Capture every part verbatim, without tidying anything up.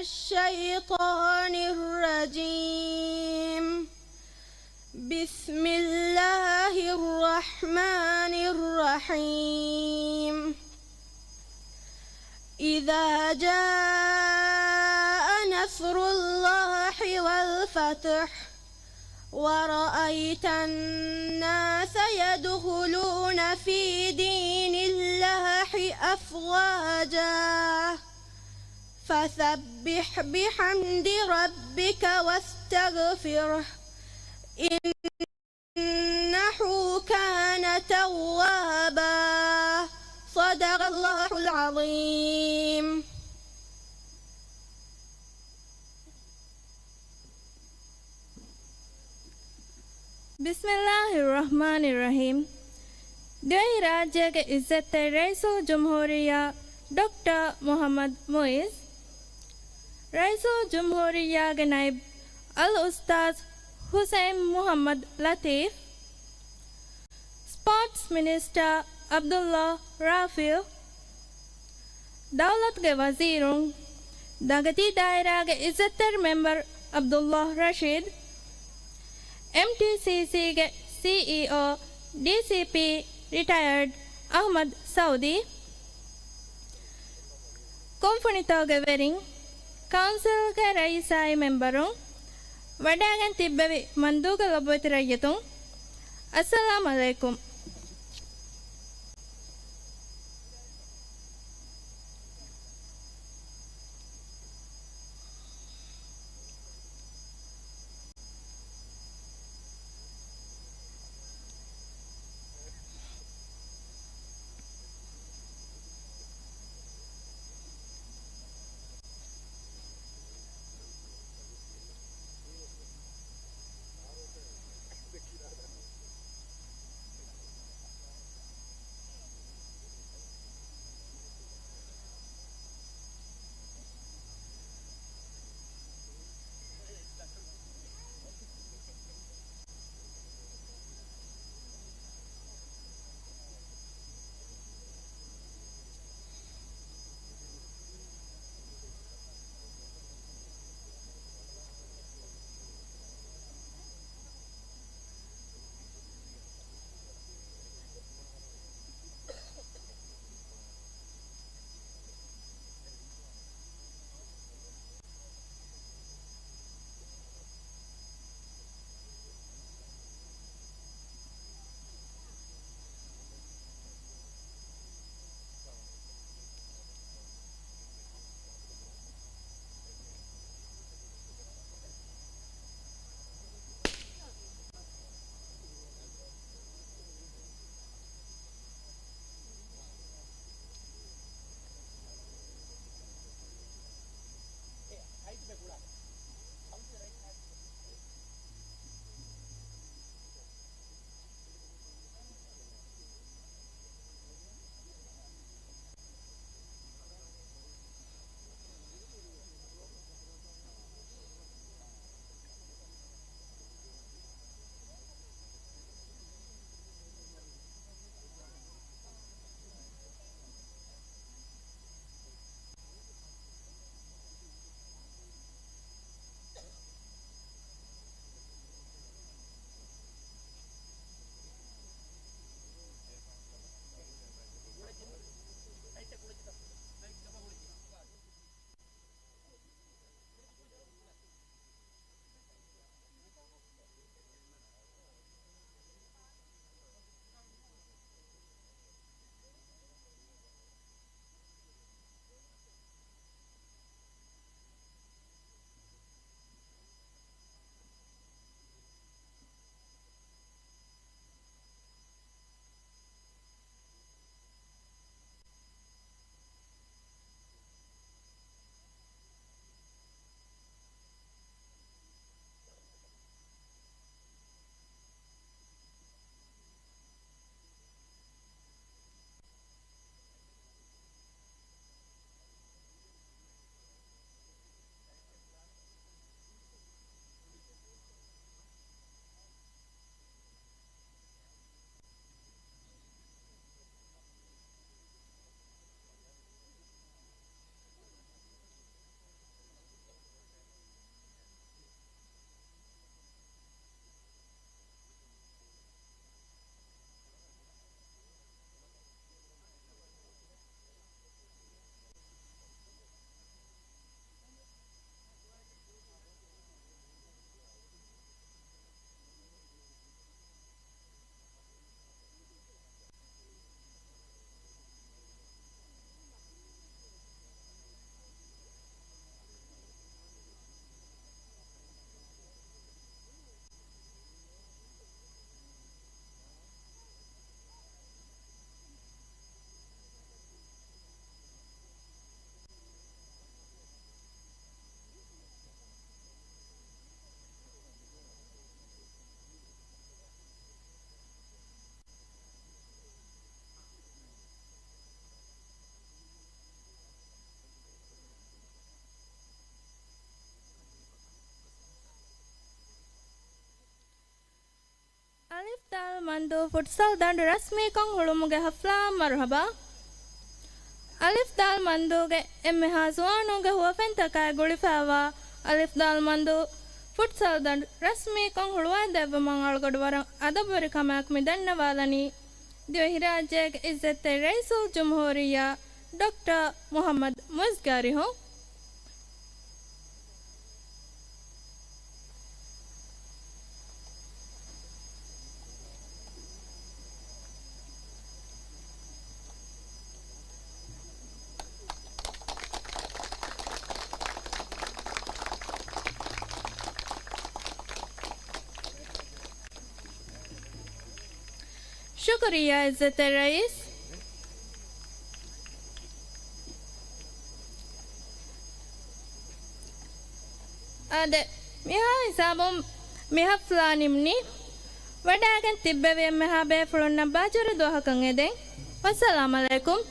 الشيطان الرجيم. بسم الله الرحمن الرحيم. إذا جاء نصر الله والفتح ورأيت الناس يدخلون في دين الله أفواجا فسبح بحمد ربك واستغفره إنه كان توابا. صدق الله العظيم. ބިސްމިއްލާހިއްރަޙްމާނިއްރަޙީމް. ދިވެހިރާއްޖޭގެ އިއްޒަތްތެރި ރައީސުލްޖުމްހޫރިއްޔާ ޑޮކްޓަރ މުޙައްމަދު މުޢިއްޒު، ރައީސުލްޖުމްހޫރިއްޔާގެ ނައިބު އަލްއުސްތާޛު ޙުސައިން މުޙައްމަދު ލަތީފް، ސްޕޯޓްސް މިނިސްޓަރ ޢަބްދުﷲ ރާފިޢު، ދައުލަތުގެ ވަޒީރުން، ދަގަތީ ދާއިރާގެ އިއްޒަތްތެރި މެމްބަރު ޢަބްދުﷲ ރަޝީދު، އެމްޓީސީސީގެ ސީއީއޯ، ޑީސީޕީ ރިޓަޔަރޑް އަޙްމަދު ސައުދީ، ކުންފުނިތަކުގެ ވެރިން، ކައުންސިލްގެ ރައީސާއި މެމްބަރުން، ވަޑައިގެން ތިއްބެވި މަންދޫގެ ލޮބުވެތި ރައްޔިތުން، އައްސަލާމް ޢަލައިކުމް. ދާލް މަންދޫ ފުޓްސަލް ދަނޑު ރަސްމީކޮށް ހުޅުމުގެ ހަފްލާއަށް މަރުހަބާ. އަލިފް ދާލް މަންދޫގެ އެންމެހާ ޒުވާނުންގެ ހުވަފެންތަކާއި ގުޅިފައިވާ އަލިފް ދާލް މަންދޫ ފުޓްސަލް ދަނޑު ރަސްމީކޮށް ހުޅުވާދެއްވުމަށް އަޅުގަޑު ވަރަށް އަދަބުވެރިކަމާއެކު މި ދަންނަވާލަނީ ދިވެހިރާއްޖޭގެ އިއްޒަތްތެރި ރައީސުލްޖުމްހޫރިއްޔާ ޑޮކްޓަރ މުޙައްމަދު މުޢިއްޒުގެ އަރިހުން. ޝުކުރިއްޔާ އިއްޒަތްތެރި ރައީސް. އާދެ، މިހާ ހިސާބުން މި ހަފްލާ ނިމުނީ. ވަޑައިގެން ތިއްބެވި އެންމެހާ ބޭފުޅުންނަށް ބާއްޖަވެރި ދުވަހަކަށް އެދެން. ވައްސަލާމް ޢަލައިކުމް.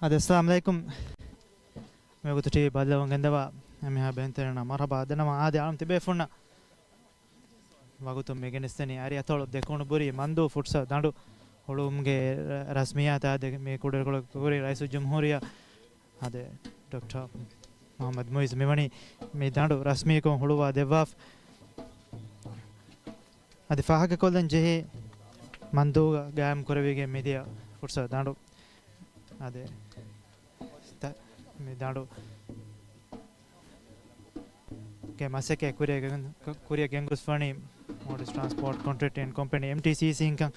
އާދެ، އައްސަލާމް ޢަލައިކުމް. މިވަގުތު ޓީވީ ބައްލަވަން ގެންދަވާ އެންމެހާ ބޭންތެރިންނަށް މަރުޙަބާ ދަންނަވަން. އާދެ، އަޅުން ތިބޭފުންނަށް ވަގުތުން މި ގެނެސްދެނީ އަރިއަތޮޅު ދެކުނުބުރީ މަންދޫ ފުޓްސަލް ދަނޑު ހުޅުވުމުގެ ރަސްމިއްޔާތު. އާދެ، މި ކުޑަކުޅަ ކުރި ރައީސުލްޖުމްހޫރިއްޔާ އާދެ، ޑޮކްޓަރ މުޙައްމަދު މުޢިއްޒު މިވަނީ މި ދަނޑު ރަސްމީކޮށް ހުޅުވާ ދެއްވާފަ. އަދި ފާހަގަކޮށްލަން ޖެހޭ މަންދޫގަ ގާއިމް ކުރެވިގެން މިދިޔަ ފުޓްސަލް ދަނޑު. އާދެ، ތަ-، މި ދަނޑު ގެ މަސައްކަތް ކުރިއަށް ގެން-، ކުރިއަށް ގެންގޮސްފަނީ މޯލްޑިވްސް ޓްރާންސްޕޯޓް ކޮންޓްރެކްޓިން ކޮމްޕެނީ، އެމްޓީސީސީ، އިންކަން.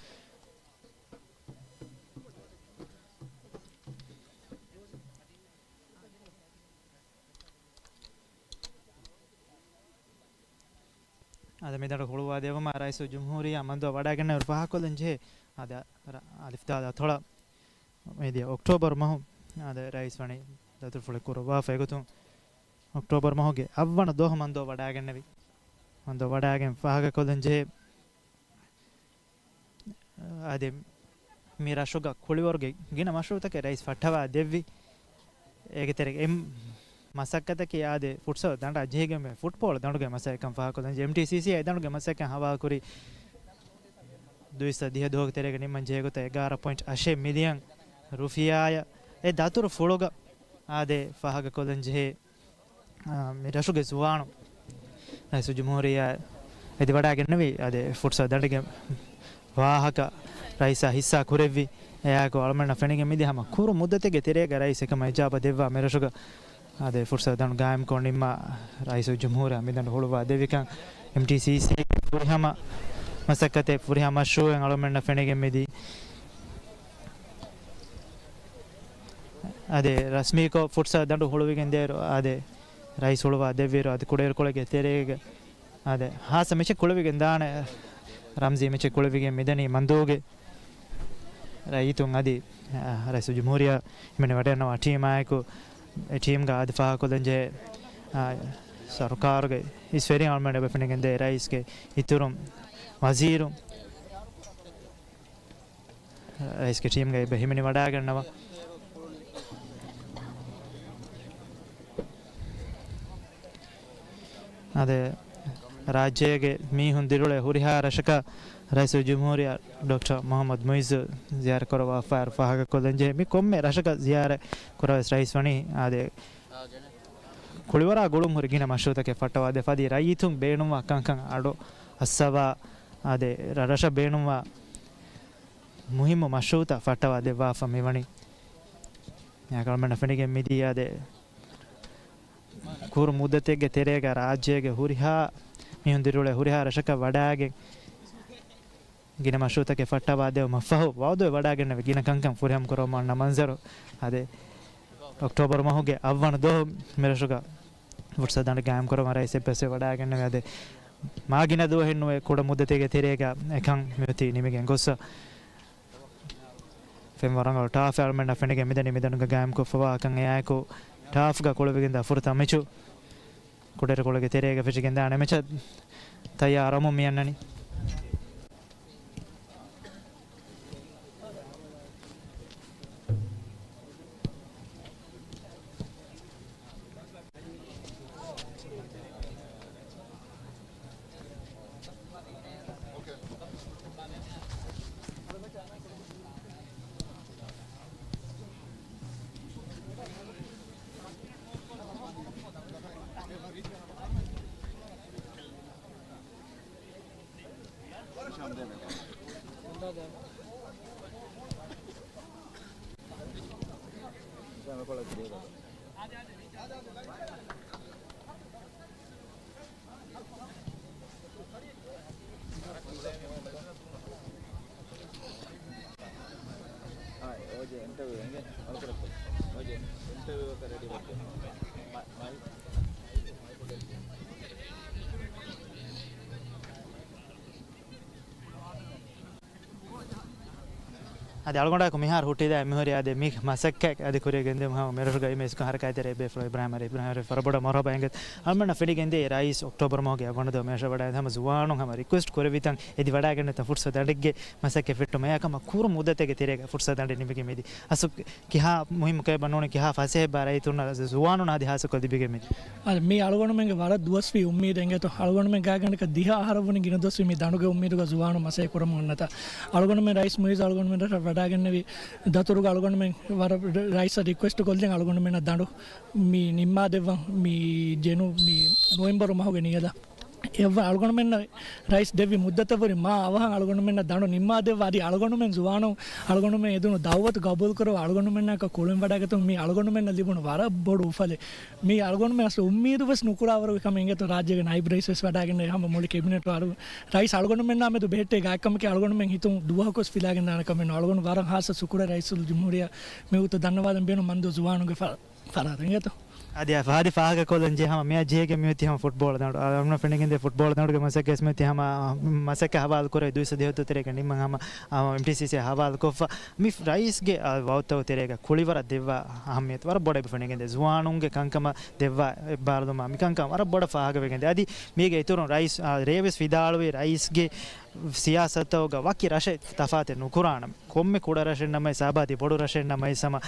އަދި މިދަނޑު ހުޅުވާ ދެއްވުމަށް ރައީސުލްޖުމްހޫރިއްޔާ މަންދޫ ވަޑައިގެންނެވި ފާހަގަކޮށްލަން ޖެހޭ. އަދި ރަ-، އަލިފް ދާލް އަތޮޅަށް މިދިޔަ އޮކްޓޯބަރު މަހު އަދި ރައީސް ވަނީ ދަތުރުފުޅެއް ކުރައްވާފަ. އެގޮތުން އޮކްޓޯބަރު މަހުގެ އަށްވަނަ ދުވަހު މަންދޫ ވަޑައިގެންނެވި. މަންދޫ ވަޑައިގެން ފާހަގަކޮށްލަން ޖެހޭ. އަދި މި ރަށުގަ ކުޅިވަރުގެ ގިނަ މަޝްރޫޢުތަކެއް ރައީސް ފައްޓަވާ ދެއްވި. އޭގެ ތެރޭގަ އެ މަސައްކަތަކީ އާދެ، ފުޓްސަލް ދަނޑާ ޖެހިގެން ފުޓްބޯޅަ ދަނޑުގެ މަސައްކަތް ކަން ފާހަގަކޮށްލަން. އެމްޓީސީސީ އެ ދަނޑުގެ މަސައްކަތް ހަވާލުކުރީ ދުއިސައްތަ ދިހަ ދުވަހުގެ ތެރޭގަ ނިންމަން ޖެހޭ ގޮތަށް އެގާރަ ޕޮއިންޓް އަށެއް މިލިއަން ރުފިޔާއަށް. އެ ދަތުރުފުޅުގަ އާދެ، ފާހަގަކޮށްލަން ޖެހޭ އާ، މި ރަށުގެ ޒުވާނުން ރައީސުލްޖުމްހޫރިއްޔާ އެދި ވަޑައިގެންނެވި. އާދެ، ފުޓްސަލް ދަނޑުގެ ވާހަކަ ރައީސާ ހިއްސާ ކުރެއްވި. އެއާއެކު އަޅުމެންނަށް ފެނިގެން މިދިޔަ ހަމަ ކުރު މުއްދަތެއްގެ ތެރޭގަ ރައީސް އެކަމަށް އިޖާބަ ދެއްވާ މި ރަށުގަ އާދެ، ފުޓްސަލް ދަނޑު ގާއިމްކޮށް ނިންމާ ރައީސުލްޖުމްހޫރިއްޔާ މި ދަނޑު ހުޅުވާ ދެއްވިކަން އެމްޓީސީސީގެ ފުރިހަމަ މަސައްކަތެއް، ފުރިހަމަ މަޝްރޫޢެއް އަޅުމެންނަށް ފެނިގެން މިދީ. އާދެ، ރަސްމީކޮށް ފުޓްސަލް ދަނޑު ހުޅުވިގެން ދިޔައިރު، އާދެ، ރައީސް ހުޅުވާ ދެއްވިއިރު، އާދެ، ކުޑައިރުކޮޅެއްގެ ތެރޭގަ، އާދެ، ހާއްސަ މެޗެއް ކުޅެވިގެން ދާނެ، ރަމްޒީ މެޗެއް ކުޅެވިގެން މިދަނީ މަންދޫގެ ރައްޔިތުން. އަދި، އާ، ރައީސުލްޖުމްހޫރިއްޔާ ހިމެނިވަޑައިގަންނަވާ ޓީމާއެކު، އެ ޓީމްގަ އަދި ފާހަގަކޮށްލަން ޖެހޭ އާ، ސަރުކާރުގެ އިސް ވެރި އަޅުމެން އެބަ ފެނިގެންދޭ ރައީސްގެ އިތުރުން ވަޒީރުން ރައީސްގެ ޓީމްގައި އެބަ ހިމެނި ވަޑާގަންނަވާ. އާދެ، ރާއްޖޭގެ މީހުން ދިރިއުޅޭ ހުރިހާ ރަށަކަށް ރައީސުލްޖުމްހޫރިއްޔާ ޑޮކްޓަރ މުޙައްމަދު މުޢިއްޒު ޒިޔާރަތް ކުރައްވާފައި ފާހަގަކޮށްލަންޖެހޭ. މި ކޮންމެ ރަށަކަށް ޒިޔާރަތް ކުރާވެސް ރައީސް ވަނީ އާދެ، ކުޅިވަރާ ގުޅުން ހުރި ގިނަ މަޝްރޫޢުތަކެއް ފައްޓަވާ ދެފަ އަދި ރައްޔިތުން ބޭނުންވާ ކަންކަން އަޑު އައްސަވާ، އާދެ، ރަށްރަށަށް ބޭނުންވާ މުހިއްމު މަޝްރޫޢުތައް ފައްޓަވާ ދެއްވާފަ މިވަނީ. އަޅުމެންނަށް ފެނިގެން މިދިޔަ އާދެ، ކުރު މުއްދަތެއްގެ ތެރޭގަ ރާއްޖޭގެ ހުރިހާ މީހުން ދިރިއުޅޭ ހުރިހާ ރަށަކަށް ވަޑާގެން ގިނަ މަޝްރޫޢުތަކެއް ފައްޓަވާ ދެވުމަށްފަހު ވައުދުވެ ވަޑާގެންނެވި ގިނަ ކަންކަން ފުރިހަމަ ކުރަމުން އަންނަ މަންޒަރު އާދެ، އޮކްޓޯބަރު މަހުގެ އަށްވަނަ ދުވަހު މިރަށުގަ ފުޓްސަލް ދަނޑި ގާއިމް ކުރަމުން ރައީސް އެއްބަސްވެ ވަޑާގެންނެވި. އާދެ، މާ ގިނަ ދުވަހެއް ނުވެ ކުޑަ މުއްދަތެއްގެ ތެރޭގަ އެކަން މިއޮތީ ނިމިގެން ގޮއްސަ. ފެންވަރު ރަނގަޅު ޓާފެއް އަޅުމެންނަށް ފެނިގެން މިދަނީ މިދަނޑުގަ ގާއިމްކޮށްފަވާކަން. އެއާއެކު ޓާފްގަ ކުޅެވިގެންދާ ފުރަތަމަ މެޗު ކުޑައިރުކޮޅުގެ ތެރޭގަ ފެށިގެންދާނެ މެޗަށް ތައްޔާރަވަމުން މިއަންނަނީ. އަދި އަޅުގަނޑާއެކު މިހާރު ހުއްޓިދާ އެންމެ ހުރި އަދި މި މަސައްކަތް އަދި ކުރިޔަށް ގެންދިއުމަށް ހަމަ މިރަށުގައި މި އިސްކޮށް ހަރަކާތްތެރި ބޭފުޅު އިބްރާހިމް އަލީ. އިބްރާހިމް އަލީ ވަރަށް ބޮޑަށް މަރުޙަބާ އިނގޭތޯ. އަޅުމެންނަށް ފެނިގެންދޭ ރައީސް އޮކްޓޯބަރު މަހުގެ އަށްވަނަ ދުވަހު މިރަށަށް ވަޑައި ހަމަ ޒުވާނުން ހަމަ ރިކުއެސްޓް ކުރެވިތަން އެދި ވަޑައިގެންނެވިތަން ފުޓްސަލް ދަނޑެއްގެ މަސައްކަތް ފެއްޓުމަށް އެކަމަށް ކުރު މުއްދަތެއްގެ ތެރޭގަ ފުޓްސަލް ދަނޑެއް ނިމިގެން މިދި. އަސްލު ކިހާ މުހިއްމު ކަމެއް ނޫނީ، ކިހާ ފަސޭހައެއްބާ ރައްޔިތުންނަށް ޒުވާނުންނަށް އަދި ހާއްސަކޮށް ލިބިގެން މިދި. އަދި މީ އަޅުގަނޑުމެންގެ ވަރަށް ދުވަސްވީ އުއްމީދެއް އިނގޭތޯ. އަޅުގަނޑުމެން ގާތްގަނޑަކަށް ދިހަ އަހަރަށް ވަނީ ގިނަ ދުވަސްވީ މި ދަނޑުގެ އުއްމީދުގަ ޒުވާނުން މަސައްކަތް ކުރަމުން އޮންނަތާ. އަޅުގަނޑުމެން ރައީސް މުޢިއްޒު އަޅުގަނޑުމެން ރަށަށް ވަޑާގެންނެވި ދަތުރުގަ އަޅުގަނޑުމެން ވަރަށް ރައީސަށް ރިކުއެސްޓް ކޮށްލިން އަޅުގަނޑުމެންނަށް ދަނޑު މި ނިންމާދެއްވަން މި ޖެނު-، މި ނޮވެމްބަރު މަހުގެ ނިޔަލަށް. އެއަށްވަން އަޅުގަނޑުމެންނަށް ރައީސް ދެއްވި މުއްދަތަށްވުރެ މާ އަވަހަށް އަޅުގަނޑުމެންނަށް ދަނޑު ނިންމާދެއްވާ އަދި އަޅުގަނޑުމެން ޒުވާނުން އަޅުގަނޑުމެން އެދުނު ދައުވަތު ގަބޫލުކުރައްވާ އަޅުގަނޑުމެންނާއެކު ކުޅެން ވަޑައިގަތުމުން މީ އަޅުގަނޑުމެންނަށް ލިބުނު ވަރަށް ބޮޑު އުފަލެއް. މީ އަޅުގަނޑުމެން އަސްލު އުއްމީދު ވެސް ނުކުރާވަރުގެ ކަމެއް އިނގޭތޯ. ރާއްޖޭގެ ނައިބް ރައީސް ވެސް ވަޑައިގެންނެވި ހަމަ މުޅި ކެބިނެޓު އަޅު ރައީސް އަޅުގަނޑުމެންނާ މެދު ބެހެއްޓޭ ގާތްކަމަކީ އަޅުގަނޑުމެން ހިތުން ދުވަހަކުވެސް ފިލާގެން ދާނެ ކަމެއް ނޫން. އަޅުގަނޑު ވަރަށް ހާއްސަ ޝުކުރެއް ރައީސުލްޖުމްހޫރިއްޔާ މިވަގުތު ދަންނަވާލަން ބޭނުން މަންދޫ ޒުވާނުންގެ ފަ-، ފަރާތުން އިނގޭތޯ. އަދި އަ ފަހަދި ފާހަގަކޮށްލަން ޖެހޭ ހަމަ މިއަށް ޖެހޭގެ މިއޮތީ ހަމަ ފުޓްބޯޅަ ދަނޑު. އަ، އަޅުގަނޑު ފެނިގެންދޭ ފުޓްބޯޅަ ދަނޑުގެ މަސައްކަތް މިއޮތީ ހަމަ، އަ، މަސައްކަތް ހަވާލު ކުރެވި ދުއިސައްތަ ދިހަ ތެރޭގަ ނިންމަން ހަމަ، އަ، އެމްޓީސީސީ ހަވާލު ކޮށްފަ. މި ރައީސްގެ، އަ، ވައުދުތަކުގެ ތެރޭގަ ކުޅިވަރަށް ދެއްވާ އަހައްމިއްޔަތު ވަރަށް ބޮޑަށް އެބަ ފެނިގެންދޭ. ޒުވާނުންގެ ކަންކަމަށް ދެއްވާ އެއްބާރުލުމާ މިކަންކަން ވަރަށް ބޮޑަށް ފާހަގަވެގެންދޭ. އަދި މީގެ އިތުރުން ރައީސް، އާ، ރޭވެސް ވިދާޅުވީ ރައީސްގެ ސިޔާސަތުގަ ވަކި ރަށެއް ތަފާތެއް ނުކުރާނަމޭ. ކޮންމެ ކުޑަ ރަށެއް ނަމަވެސް އާބާދީ ބޮޑު ރަށެއް ނަމަވެސް ހަމަ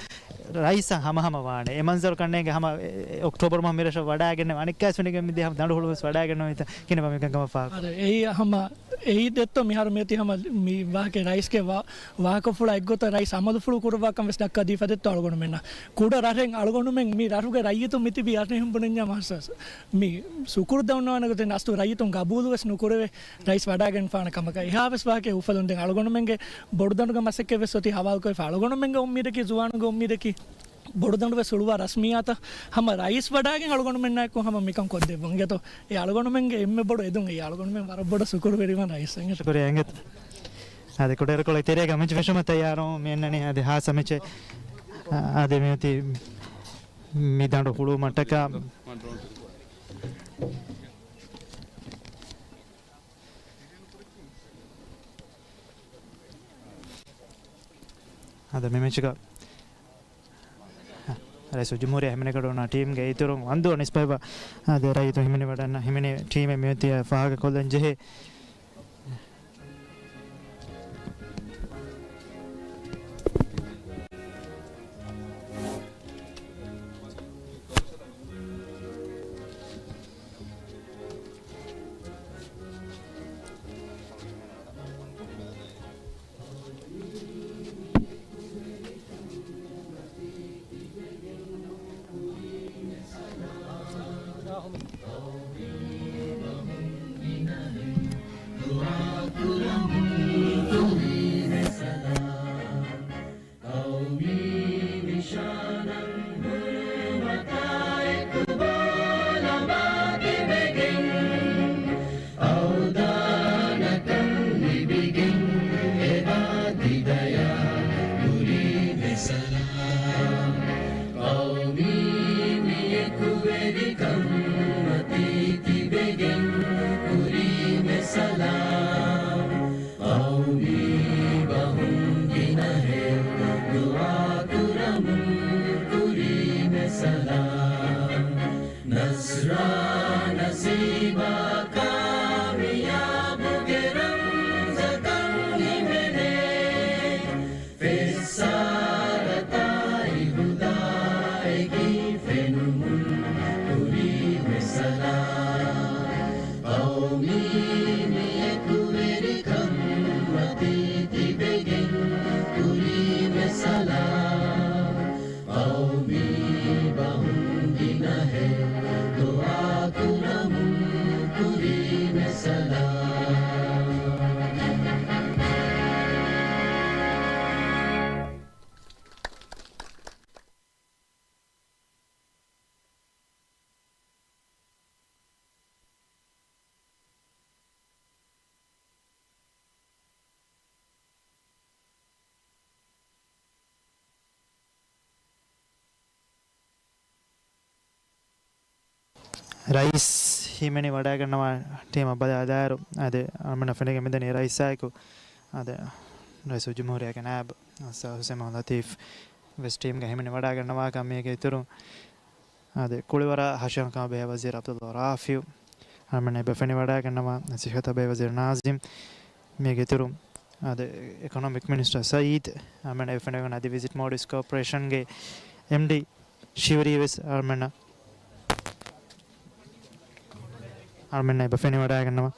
ރައީސަށް ހަމަހަމަ ވާނެ. އެ މަންޒަރު ކަންނޭނގެ ހަމަ އެ، އޮކްޓޯބަރު މަހު މިރަށަށް ވަޑާގެންނެވި އަނެއްކާވެސް ފެނިގެން މިދިޔަ ހަމަ ދަނޑު ހުޅުވެސް ވަޑާގެންނެވިތަ ކިނެބަ މިކަންކަމަށް ފާހަގަ. އަދި އެއީ ހަމަ އެއީ ދެއްތޯ މިހާރު މިއޮތީ ހަމަ މި ވާހަކަ ރައީސްގެ ވާ-، ވާހަކަފުޅާ އެއްގޮތަށް ރައީސް އަމަލުފުޅު ކުރައްވާކަން ވެސް ދައްކާ ދީފަ ދެއްތޯ އަޅުގަނޑުމެންނަށް. ކުޑަ ރަށެއް އަޅުގަނޑުމެން މި ރަށުގެ ރައްޔިތުން މިތިބީ އަށް ނިހުން ބުނަންޏާ މަހަސަސް. މި ސުކުރު ދަންނަވާނެ ގޮތެއް އަސްލު ރައްޔިތުން ގަބޫލު ވެސް ނުކުރެވޭ. ރައީސް ވަޑާގެންފާނެ ކަމަކަށް. އެހާވެސް ވާހަކައެއް އުފަލުން ދެން އަޅުގަނޑުމެންގެ ބޮޑުދަނޑުގެ މަސައްކަތް ވެސް އޮތީ ހަވާލުކޮށްފަ. އަޅުގަނޑުމެންގެ އުއްމީދަކީ، ޒުވާނުންގެ އުއްމީދަކީ، ބޮޑުދަނޑު ވެސް ހުޅުވާ ރަސްމިއްޔާތަށް ހަމަ ރައީސް ވަޑާގެން އަޅުގަނޑުމެންނާއެކު ހަމަ މިކަން ކޮށްދެއްވުން އިނގޭތޯ. އެ އަޅުގަނޑުމެންގެ އެންމެ ބޮޑު އެދުން. އެ އަޅުގަނޑުމެން ވަރަށް ބޮޑަށް ޝުކުރުވެރިވަން ރައީސް އިނގޭތޯ. ޝުކުރިއްޔާ އިނގޭތޯ. އަދި ކުޑައިރުކޮޅެއް ތެރޭގަ މެޗް ފެށުމަށް ތައްޔާރުވަމުން މި އަންނަނީ. އަދި ހާއްސަ މެޗެއް. އަ، އަދި މިއޮތީ މި ދަނޑު ހުޅުވުމަށްޓަކާ. އަދި މި މެޗުގަ ރައީސުލްޖުމްހޫރިއްޔާ ހިމެނިގަޑު އޮންނަ ޓީމްގެ އިތުރުން ވަންދު އަނިސް ބައިބަ އާދެ ރައްޔިތުން ހިމެނިވަޑަންނަ ހިމެނި ޓީމެއް މިއޮތީ ފާހަގަކޮށްލަން ޖެހޭ. ޤައުމީ ނިޝާނަން ހުރުމަތާ އެކުބާލަމާ ތިބެގެން، އަވްދާނަކަން ލިބިގެން އެބާ ތިދަޔާ ކުރީމެ ސަލާމް. ޤައުމީ މި އެކުވެރިކަން އޮތީ ތިބެގެން ކުރީމެ ސަލާމް. ޤައުމީ ބަހުން ގިނަހެޔޮ ދުޢާ ކުރަމުން ކުރީމެ ސަލާމް. ނަޞްރާ ނަސީބާ ކާމިޔާބުގެ ރަމްޒަކަށް ހިމެނޭ. ފެއްސާރަތާއި ހުދާއެކީ ފެނުމުން ކުރީމެ ސަލާމް. ޤައުމީ މި އެކުވެރިކަން އޮތީ ތިބެގެން ކުރީމެ ސަލާމް. ޤައުމީ ބަހުން ގިނަހެޔޮ ދުޢާ ކުރަމުން ކުރީމެ ސަލާމް. ރައީސް ހިމެނި ވަޑައިގަންނަވާ ޓީމަށް ބަލާލާއިރު، އާދެ، އަޅުމެންނަށް ފެނިގެން މިދަނީ ރައީސާއެކު، އާދެ، ރައީސުލްޖުމްހޫރިއްޔާގެ ނާއިބު އައްސާ ހުސެން މުހައްމަދު ލަތީފް ވެސް ޓީމްގަ ހިމެނި ވަޑައިގަންނަވާކަން މީގެ އިތުރުން، އާދެ، ކުޅިވަރާ ހަށިގަނޑު ކަމާ ބެހޭ ވަޒީރު ޢަބްދުﷲ ރާފިޢު، އަޅުމެންނަށް އެބަ ފެނިވަޑައިގަންނަވާ ނަސިހަތާ ބެހޭ ވަޒީރު ނާޒިމް، މީގެ އިތުރުން، އާދެ، އިކޮނޮމިކް މިނިސްޓަރ ސައީދު، އަޅުމެންނަށް އެބަ ފެނިވަޑައިގަންނަވާ އަދި ވިޒިޓް މޯލްޑިވްސް ކޯޕަރޭޝަންގެ އެމްޑީ ޝިވްރީ ވެސް އަޅުމެންނަށް، އަޅުމެންނަށް އެބަ ފެނިވަޑައިގަންނަވާ.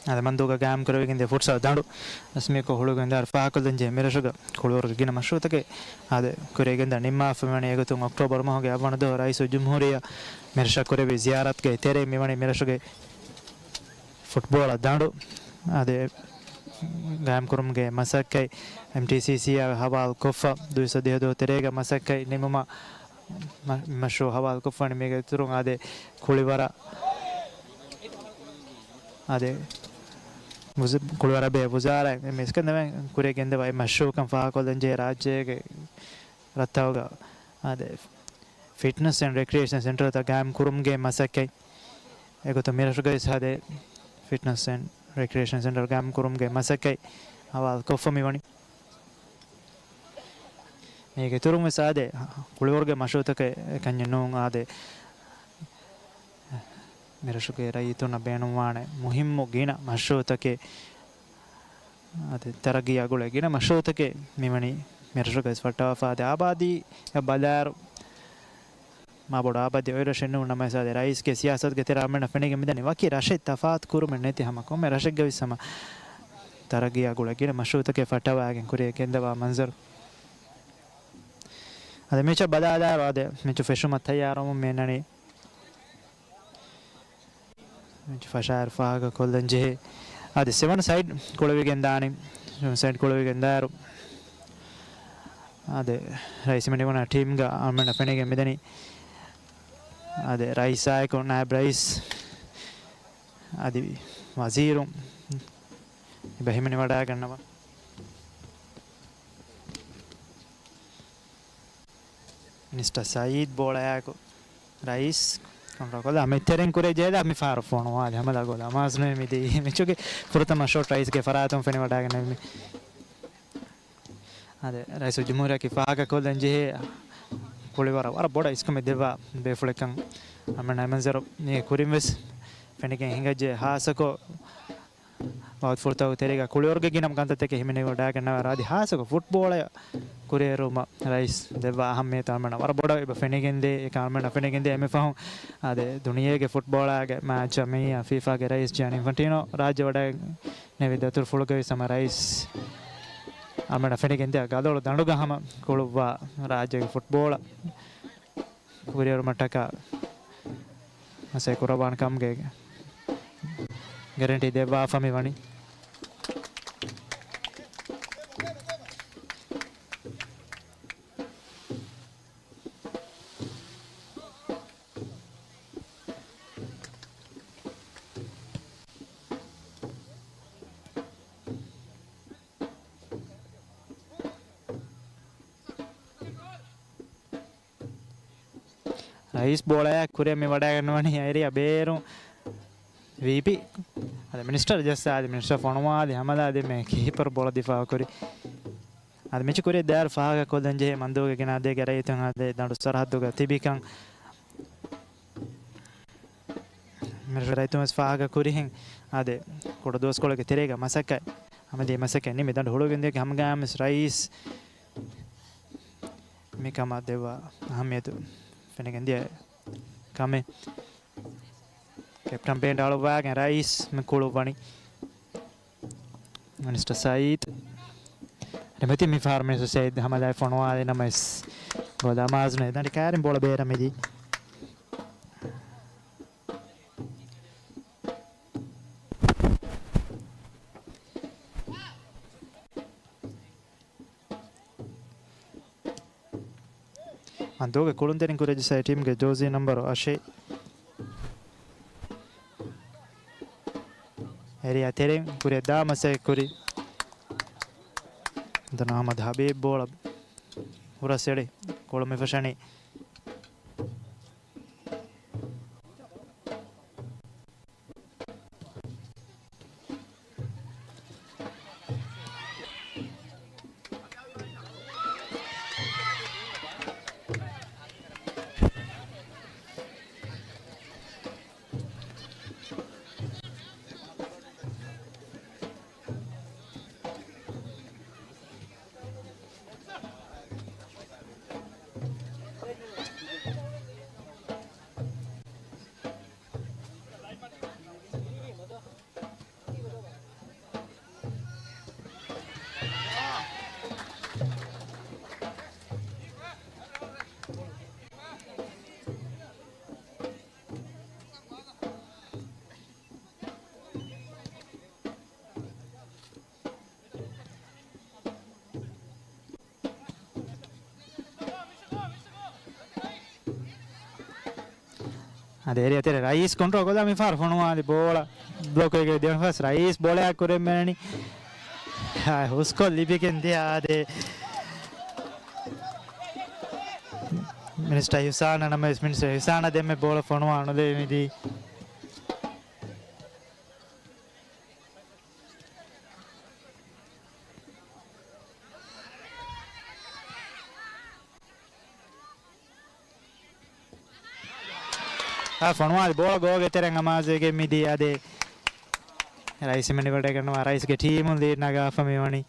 އާދެ، މަންދޫގަ ގާއިމް ކުރެވިގެންދިޔަ ފުޓްސަލް ދަނޑު ރަސްމީކޮށް ހުޅުވިގެންދާއިރު ފާހަގަކޮށްލަންޖެހޭ މިރަށުގަ ކުޅިވަރުގެ ގިނަ މަޝްރޫޢުތަކެއް އާދެ، ކުރިޔަށް ގެންދާ ނިންމާފަ މިވަނީ. އެގޮތުން އޮކްޓޯބަރު މަހުގެ އަށްވަނަ ދުވަހު ރައީސުލްޖުމްހޫރިއްޔާ މިރަށަށް ކުރެއްވި ޒިޔާރަތުގެ ތެރެއިން މިވަނީ މިރަށުގެ ފުޓްބޯޅަ ދަނޑު އާދެ، ގާއިމްކުރުމުގެ މަސައްކަތް އެމްޓީސީސީއާ ހަވާލުކޮށްފަ، ދުއިސައްތަ ދުވަހު ތެރޭގަ މަސައްކަތް ނިމުމަށް މަ-، މަޝްރޫޢު ހަވާލުކޮށްފަނީ. މީގެ އިތުރުން އާދެ، ކުޅިވަރަށް އާދެ، ވުޒ-، ކުޅިވަރަށް ބެހޭ ވުޒާރާއިން އެންމެ އިސްކަންދަމެން ކުރިޔަށް ގެންދަވާ އެ މަޝްރޫޢުކަން ފާހަގަކޮށްލަންޖެހޭ ރާއްޖޭގެ ރަށްތަކުގަ އާދެ، ފިޓްނަސް އެންޑް ރެކްރިއޭޝަން ސެންޓަރތައް ގާއިމް ކުރުމުގެ މަސައްކަތް. އެގޮތުން މިރަށުގައި އާދެ، ފިޓްނަސް އެންޑް ރެކްރިއޭޝަން ސެންޓަރ ގާއިމް ކުރުމުގެ މަސައްކަތް ހަވާލުކޮށްފަ މިވަނީ. މީގެ އިތުރުން ވެސް އާދެ، ކުޅިވަރުގެ މަޝްރޫޢުތަކެއް އެކަންޏެއް ނޫން އާދެ، މިރަށުގެ ރައްޔިތުންނަށް ބޭނުންވާނެ މުހިއްމު ގިނަ މަޝްރޫޢުތަކެއް، އަދި ތަރައްގީއާ ގުޅޭ ގިނަ މަޝްރޫޢުތަކެއް މިވަނީ މިރަށުގައި ވެސް ފައްޓަވާފަ. އަދި އާބާދީއަށް ބަލާއިރު، މާބޮޑު އާބާދީ އޮތް ރަށެއް ނޫން ނަމަވެސް، އާދެ، ރައީސްގެ ސިޔާސަތުގެ ތެރެއަށް އަޅުމެންނަށް ފެނިގެން މިދަނީ ވަކި ރަށެއް ތަފާތު ކުރުމެއް ނެތި ހަމަ، ކޮންމެ ރަށެއްގަ ވެސް ހަމަ ތަރައްގީއާ ގުޅޭ ގިނަ މަޝްރޫޢުތަކެއް ފައްޓަވައިގެން ކުރިޔަށް ގެންދަވާ މަންޒަރު. އަދި މެޗަށް ބަލާލާއިރު، އާދެ، މެޗު ފެށުމަށް ތައްޔާރުވަމުން މި އަންނަނީ މެޗު ފަށާއިރު ފާހަގަ ކޮށްލަން ޖެހޭ. އަދި ސެވަން ސައިޑް ކުޅެވިގެން ދާނީ. ސެވަން ސައިޑް ކުޅެވިގެން ދާއިރު އަދި ރައީސް މެނިވަނާ ޓީމްގަ އަޅުމެންނަށް ފެނިގެން މިދަނީ. އަދި ރައީސާއެކު ނާއިބް ރައީސް އަދި ވަޒީރު އެބަ ހިމެނިވަޑައިގަންނަވާ. މިނިސްޓަ ސައީދް ބޯޅަޔާއެކު ރައީސް ކޮންޓްރޯލް ކޮށްލާ މި ތެރެއިން ކުރެ ޖެހިލާ މި ފަހަރު ފޮނުވާލި ހަމަލާ ގޯލާ މާޒްނު މިދީ މެޗުގެ ފުރަތަމަ ޝޮޓް ރައީސްގެ ފަރާތުން ފެނިވަޑައިގަންނަވި. އަދި ރައީސުލްޖުމްހޫރިއްޔާ ފާހަގަކޮށްލަން ޖެހޭ ކުޅިވަރަށް ވަރަށް ބޮޑަށް އިސްކަމެއް ދެއްވާ ބޭފުޅެއްކަން އަމަން އަމަންޒަރު މީގެ ކުރިން ވެސް ފެނިގެން ހިނގައްޖެ. ހާއްސަކޮށް ވަގުތުފުޅުތަކުގެ ތެރޭގަ ކުޅިވަރުގެ ގިނަ ކަންތައްތަކެއް ހިމެނިވަޑައިގަންނަވާ އަދި ހާއްސަކޮށް ފުޓްބޯޅަ ކުރިއެރުމަށް ރައީސް ދެއްވާ އަހައްމިޔަތު އަޅުމެންނަށް ވަރަށް ބޮޑަށް އެބަ ފެނިގެންދޭ. އެކަން އަޅުމެންނަށް ފެނިގެންދޭ އެންމެ ފަހުން އަދި ދުނިޔޭގެ ފުޓްބޯޅައިގެ މާޗަށް މިއީ ފީފާގެ ރައީސް ޖިއަނީ އިންފަންޓީނޯ ރާއްޖެ ވަޑައި ނެވި ދަތުރުފުޅުގައި ސަމަ ރައީސް އަޅުމެންނަށް ފެނިގެންދިޔަ ގަދޮޅު ދަނޑުގަ ހަމަ ކުޅުއްވާ ރާއްޖޭގެ ފުޓްބޯޅަ ކުރިއެރުމަށްޓަކާ މަސައްކަތް ކުރައްވާނެ ކަމުގެ ގެރެންޓީ ދެއްވާފަ މި ވަނީ. ރައީސް ބޯޅަޔާ ކުރިއަށް މި ވަޑައިގަންނަވަނީ އޭރިއާ ބޭރު ވީޕީ. އަދި މިނިސްޓަރ ޖައްސާ އަދި މިނިސްޓަރ ފޮނުވާ އަދި ހަމަލާ އަދި މި ކީޕަރު ބޯޅަ ދިފާއު ކުރި. އަދި މެޗު ކުރިއަށް ދާއިރު ފާހަގަ ކޮށްލަން ޖެހޭ މަންދޫގެ ގިނަ އަދަދެއްގެ ރައްޔިތުން އަދި ދަނޑު ސަރަހައްދުގަ ތިބިކަން މި ރައްޔިތުން ވެސް ފާހަގަ ކުރިހެން އާދެ، ކުޑަ ދުވަސްކޮޅެއްގެ ތެރޭގަ މަސައްކަތް ހަމަ ދިޔަ މަސައްކަތް ނިމި ދަނޑު ހުޅުވިގެން ދިޔަ ހަމަގައިމުވެސް ރައީސް މިކަމަށް ދެއްވާ އަހައްމިޔަތު ފެނިގެން ދިޔަ ކަމެއް. ކެޕްޓަން ބޭންޑް އަޅުއްވާގެން ރައީސް މި ކުޅުއްވަނީ. މިނިސްޓަރ ސައީދް ރިމެތި މި ފަހަރު މިނިސްޓަރ ސައީދް ހަމަލާއި ފޮނުވާލި ނަމަވެސް ގޯލާ މާޒްނު އެދަނޑި ކައިރިން ބޯޅަ ބޭރަށް މިދީ. މަންދޫގެ ކުޅުންތެރިން ކުރިއަށް ޖައްސާ ޓީމްގެ ޖޯސީ ނަންބަރު އަށެއް. އޭރިއާ ތެރެއިން ކުރިއަށް ދާ މަސައްކަތް ކުރި. ދަން އަހްމަދު ހަބީބް ބޯޅަ ހުރަސް އެޅި ކުޅު މި ފަށަނީ. އަދި އޭރިއާ ތެރޭ ރައީސް ކޮންޓްރޯލް ކޮށްލާ މި ފަހަރު ފޮނުވާލި ބޯޅަ ބްލޮކް ވެގެން ދިޔަ ފަސް ރައީސް ބޯޅަޔާ ކުރިއަށް މިދަނީ. ހުސްކޮށް ލިބިގެން ދިޔަ އާދެ. މިނިސްޓަރ ހިސާނަށް ނަމަވެސް މިނިސްޓަރ ހިސާނަށް ދެންމެ ބޯޅަ ފޮނުވާ ނުލެވިދީ. އާ، ފޮނުވާލި ބޯޅަ ގޯގެ ތެރެއިން އަމާޒުވެގެ މިދީ އާދެ. ރައީސް މެނިވަޑައިގަންނަވާ ރައީސްގެ ޓީމުން ލީޑް ނަގާފަ މިވަނީ.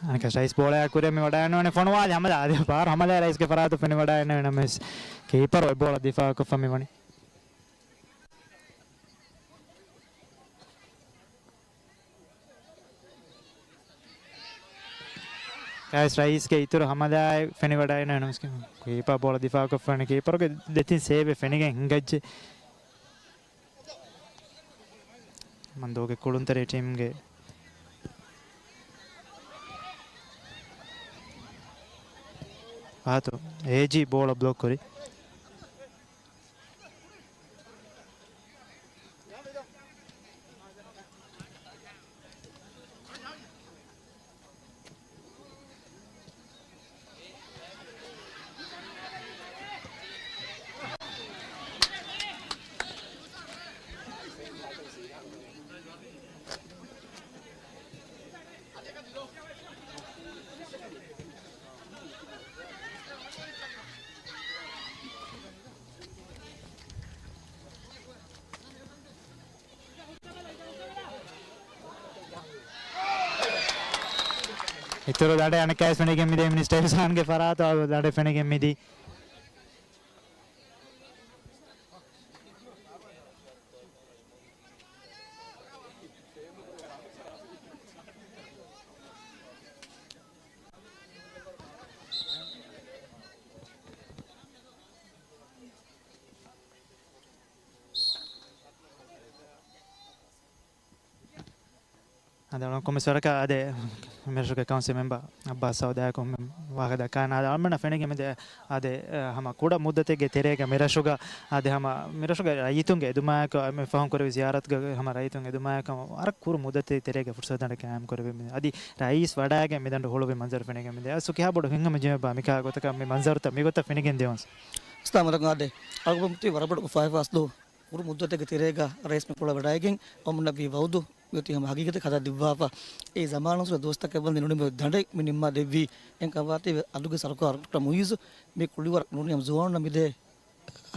އަނެކާ ރައީސް ބޯޅަޔާ ކުރިއަށް މި ވަޑައިގަންނަވަނީ ފޮނުވާލި ހަމަލާ އަދި ފާރު ހަމަލާ ރައީސްގެ ފަރާތު ފެނިވަޑައިގަންނަވަނީ ނަމަވެސް ކީޕަރު އެ ބޯޅަ ދިފާއުކޮށްފަ މި ވަނީ. ކައިސް ރައީސްގެ އިތުރު ހަމަލާއެއް ފެނިވަޑައިގަންނަވަނީ ނަމަވެސް ކީޕަރު ބޯޅަ ދިފާއުކޮށްފަ ވަނީ ކީޕަރުގެ ދެތިން ސޭވެއް ފެނިގެން ހިނގައްޖެ. މަންދޫގެ ކުޅުންތެރި ޓީމްގެ ފަހަތު އޭޖީ ބޯޅަ ބްލޮކް ކުރި. އިތުރު ދަނޑެއް އަނެއްކާވެސް ފެނިގެން މިދޭ. މިނިސްޓަރ އިހްސާންގެ ފަރާތު ދަނޑެއް ފެނިގެން މިދީ. އަދި އަޅުގަނޑު ކޮންމެސް ވަރަކަށް އާދެ، މިރަށުގެ ކައުންސިލް މެމްބަރ އައްބާސް ސައުދާއަކު ވާހަކަ ދައްކާނެ. އާދެ، އަޅުމެންނަށް ފެނިގެން މިދޭ، އާދެ، އަ، ހަމަ ކުޑަ މުއްދަތެއްގެ ތެރޭގަ މިރަށުގަ އާދެ، ހަމަ މިރަށުގެ ރައްޔިތުންގެ އެދުމާއެކު މި ފަހުން ކުރެވި ޒިޔާރަތުގަ ހަމަ ރައްޔިތުން އެދުމާއެކު ވަރަށް ކުރު މުއްދަތެއް ތެރޭގަ ފުރުސަތު ދަނޑެއް ގާއިމް ކުރެވި. އަދި ރައީސް ވަޑައިގެން މިދަނޑު ހުޅުވި މަންޒަރު ފެނިގެން މިދޭ. އަސް ކިހާ ބޮޑު ހިތްހަމަޖެހުމެއްބާ މިކާ ގޮތަކަށް މި މަންޒަރުތައް މިގޮތަށް ފެނިގެން ދިޔުން؟ ސަލާމަތް އާދެ. އަޅުގަނޑު ވަރަށް ބޮޑު އުފާވެފަ އަސްލު ކުރު މުއްދަތެއްގެ ތެރޭގަ ރައީސް މި ކުޅަ ވަޑައިގެން އަޅުމެންނަށް ވީ ވައުދު މިއޮތީ ހަމަ ހަގީގަތަށް ހަދާ ދެއްވާފަ. އެ ޒަމާނުން ސުރެ ދުވަސްތަކެއް ވަންދެ ނުނިމި ދަނޑެއް މި ނިންމާ ދެއްވީ. އެން ކަވާތީ އަދުގެ ސަރުކާރު ޑޮކްޓަރ މުއިއްޒު މި ކުޅިވަރަށް ނުނިޔަމް ޒުވާނުންނަށް މިދޭ